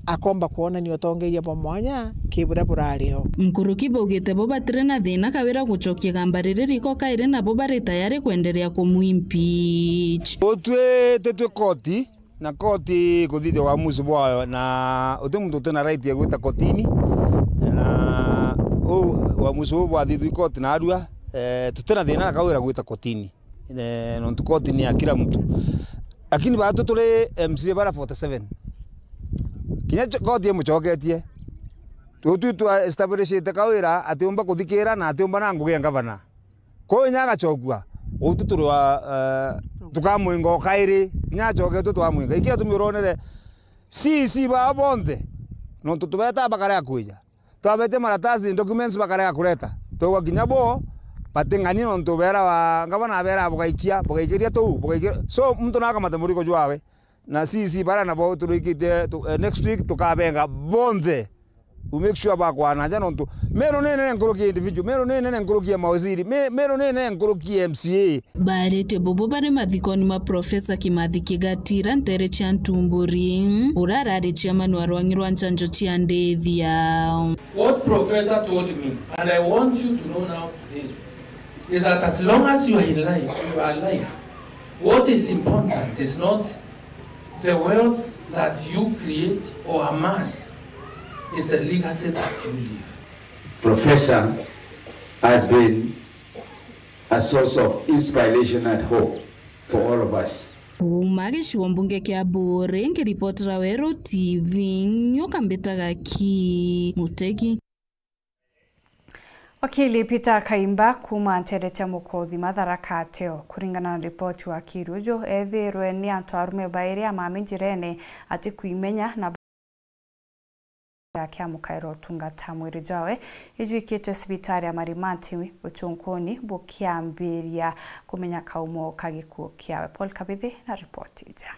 akomba kwonania utongeeria bwa mwanya ki buria burari o. Nkuruki baugite bo batiri na thina Kawira gucokia igamba riri riko kairi, nabo bari tayari kwenderea kumwimpeach. Utwi titwi koti, na koti ikuthithia uamuzi bwayo, na uti muntu utina right ya gwita kotini, na uu uamuzi buu bwathithua i koti naarua, eh, tutina thina na Kawira gwita kotini. Eh, nontu koti ni ya kila mtu. Lakini baatu turi M C A bara forty seven, kinya cho-, koti imucoketie. Utwi twa establishite Kawira atiumba kuthikira na atiumba na ngugi ya ngavana. Kwou inya agacokua, utwi turi wa, eh, tukamwinga o kairi, inya acoketwe twamwinga. Iki atumi uronere C C baa bonthe, nontu tubeta bakarega kwija. Twabetie maratasi, documents bakarega kureta. Twigua kinya bo bating'ani nontu beera wa ngavana abeera bugaikia, bugaikiria tuu, bugaikiria. So, muntu nakamate murigo jwawe. Na C C bara nabo turikitie tu-, eh, next week tukabenga bonthe. We make sure bakwana nja nontu Meru ni nene nkuruki ya individual, Meru ni nene nkuruki ya mawaziri, Me-, Meru ni nene nkuruki ya M C A. Baarite bobo bari mathikoni ma Professor Kimathi Kigatira ntere cia Ntumburi, uria arari chairman wa rwang'i rwa njanjo cia ndithia. What Professor told me, and I want you to know now today, is that as long as you are in life, you are alive, what is important is not the wealth that you create or amass, is the legacy that you leave. Professor has been a source of inspiration and hope for all of us. Kuuma gicigo mbunge kia Buuri, nkiripotera Weru T V, nyoka mbitaga ki Mutegi. Wakili Peter Kaimba kuuma ntere cia Mukothima, Tharaka Ateo. Kuringana na ripoti, wakili uju ethirwe ni antu arume bairi amami njirene atikwimenya na yake amukaira utungata. Mwiri jwawe ijwikitwe cibitari ya Marimati uchunkuni bukiambiria kumenya kaumo ka gikuu kiawe. Paul Kabithi na ripoti ija.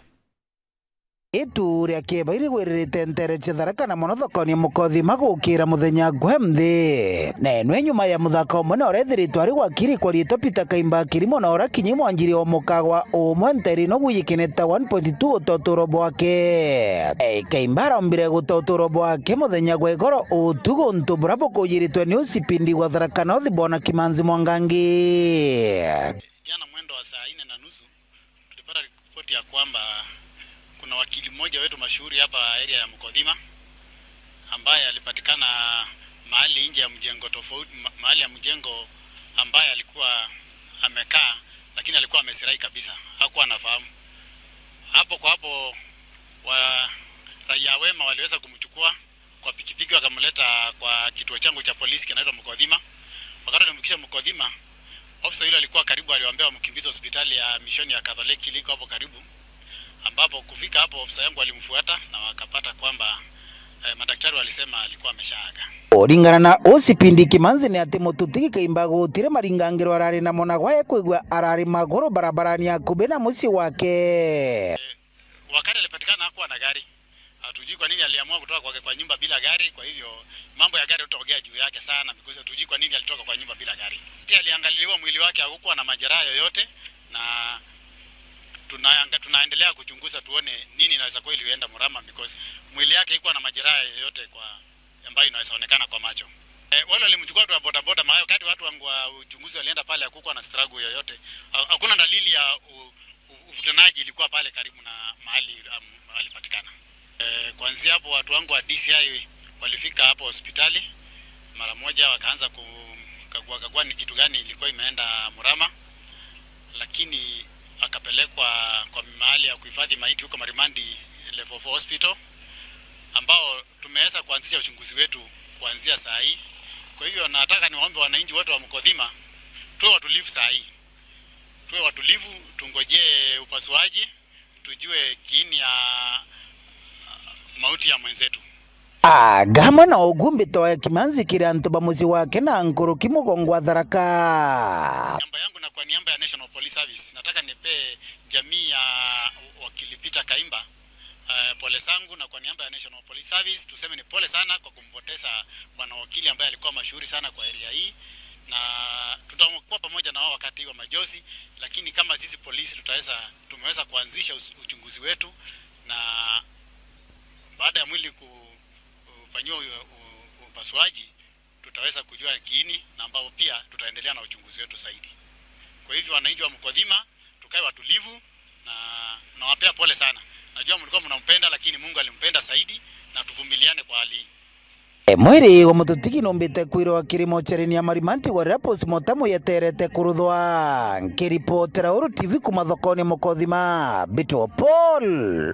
Itu ria kieba irigwiririte ntere cia Tharaka na mono thokoni ya Mukothima gukira muthenya gwe nthi. Na eno nyuma ya muthaka umwe na uria ethiritwe ari wakiri kwa riitwa Peter Kaimba Kirimo na uria kinyi mwanjiri wa mukagwa umwe nteri no gwijikine ta one point two utoturo bwake. Eh, Kaimba arombire gutoturo bwake muthenya gwa igoro utuku untu buria bukujiritwe ni ucipindi gwa Tharaka North bwana Kimanzi Mwangangi. Jana mwendo wa saa nne na nusu, tulipata ripoti ya kwamba kuna wakili mmoja wetu mashuhuri hapa area ya Mukothima ambaye alipatikana mahali nje ya mjengo tofauti, ma-, mahali ya mjengo ambaye alikuwa amekaa, lakini alikuwa amesirai kabisa, hakuwa anafahamu. Hapo kwa hapo, wa-, raia wema waliweza kumchukua kwa pikipiki wakamleta kwa kituo changu cha polisi kinaitwa Mukothima. Wakati walimfikisha Mukothima, ofisa yule alikuwa karibu, aliwaambia wamkimbize hospitali ya mishoni ya Katholiki iliko hapo karibu, ambapo kufika hapo ofisa yangu alimfuata na wakapata kwamba, eh, madaktari walisema alikuwa ameshaaga. Kuringana na ucipindi Kimanzi ni ati mututigi Kaimba gutiri maringangiro arari namo na gwae kwigua arari maguru barabarani akubi na mucii wake. Eh, wakati alipatikana hakuwa na gari. Hatujui kwa nini aliamua kutoka kwake kwa nyumba bila gari, kwa hivyo mambo ya gari tutaongea juu yake sana, because hatujui kwa nini alitoka kwa nyumba bila gari. Ati aliangaliliwa mwili wake, hakukuwa na majeraha yoyote, na tunaanga-, tunaendelea kuchunguza tuone nini inaweza kuwa ilienda mrama, because mwili yake haikuwa na majeraha yoyote kwa, ambayo inaweza onekana kwa macho. Eh, wale walimchukua tu wa bodaboda, maana wakati watu wangu wa uchunguzi walienda pale, hakukuwa na struggle yoyote. Ha-, hakuna dalili ya u-, u-, uvutanaji ilikuwa pale karibu na mahali, um, alipatikana. Eh, kuanzia hapo watu wangu wa D C I walifika hapo hospitali mara moja, wakaanza kukagua kagua ni kitu gani ilikuwa imeenda mrama, lakini akapelekwa kwa mahali ya kuhifadhi maiti huko Marimandi Level four Hospital, ambao tumeweza kuanzisha uchunguzi wetu kuanzia saa hii. Kwa hivyo nataka niwaombe wananchi wote wa Mukothima tuwe watulivu saa hii. Tuwe watulivu, tungojee upasuaji, tujue kiini ya, mauti ya mwenzetu. Ah, gama na uguo mbitoe kimanzi kiri antu ba mucii wake na nkuruki mugongo wa Tharaka. Niaba yangu na kwa niaba ya National Police Service, nataka nipe jamii ya wakili Peter Kaimba, eh, pole zangu, na kwa niaba ya National Police Service tuseme ni pole sana kwa kumpoteza bwana wakili ambaye alikuwa mashuhuri sana kwa area hii, na tutakuwa pamoja na wao wakati wa majonzi, lakini kama sisi polisi tutaweza, tumeweza kuanzisha us-, uchunguzi wetu, na baada ya mwili ku-, kufanyiwa u-, u-, upasuaji, tutaweza kujua kiini na ambapo pia tutaendelea na uchunguzi wetu zaidi. Kwa hivyo, wananchi wa Mkodhima, tukae watulivu na nawapea pole sana. Najua mlikuwa mnampenda, lakini Mungu alimpenda zaidi, na tuvumiliane kwa hali hii. E, mwiri wa mututigi numbite kwirwa kiri mochari-ini ya Marimanti, gwaria postmortem yeterete kuruthwa. Nkiripotera Uru T V kuma thokoni Mkodhima, Mbitwa Paul.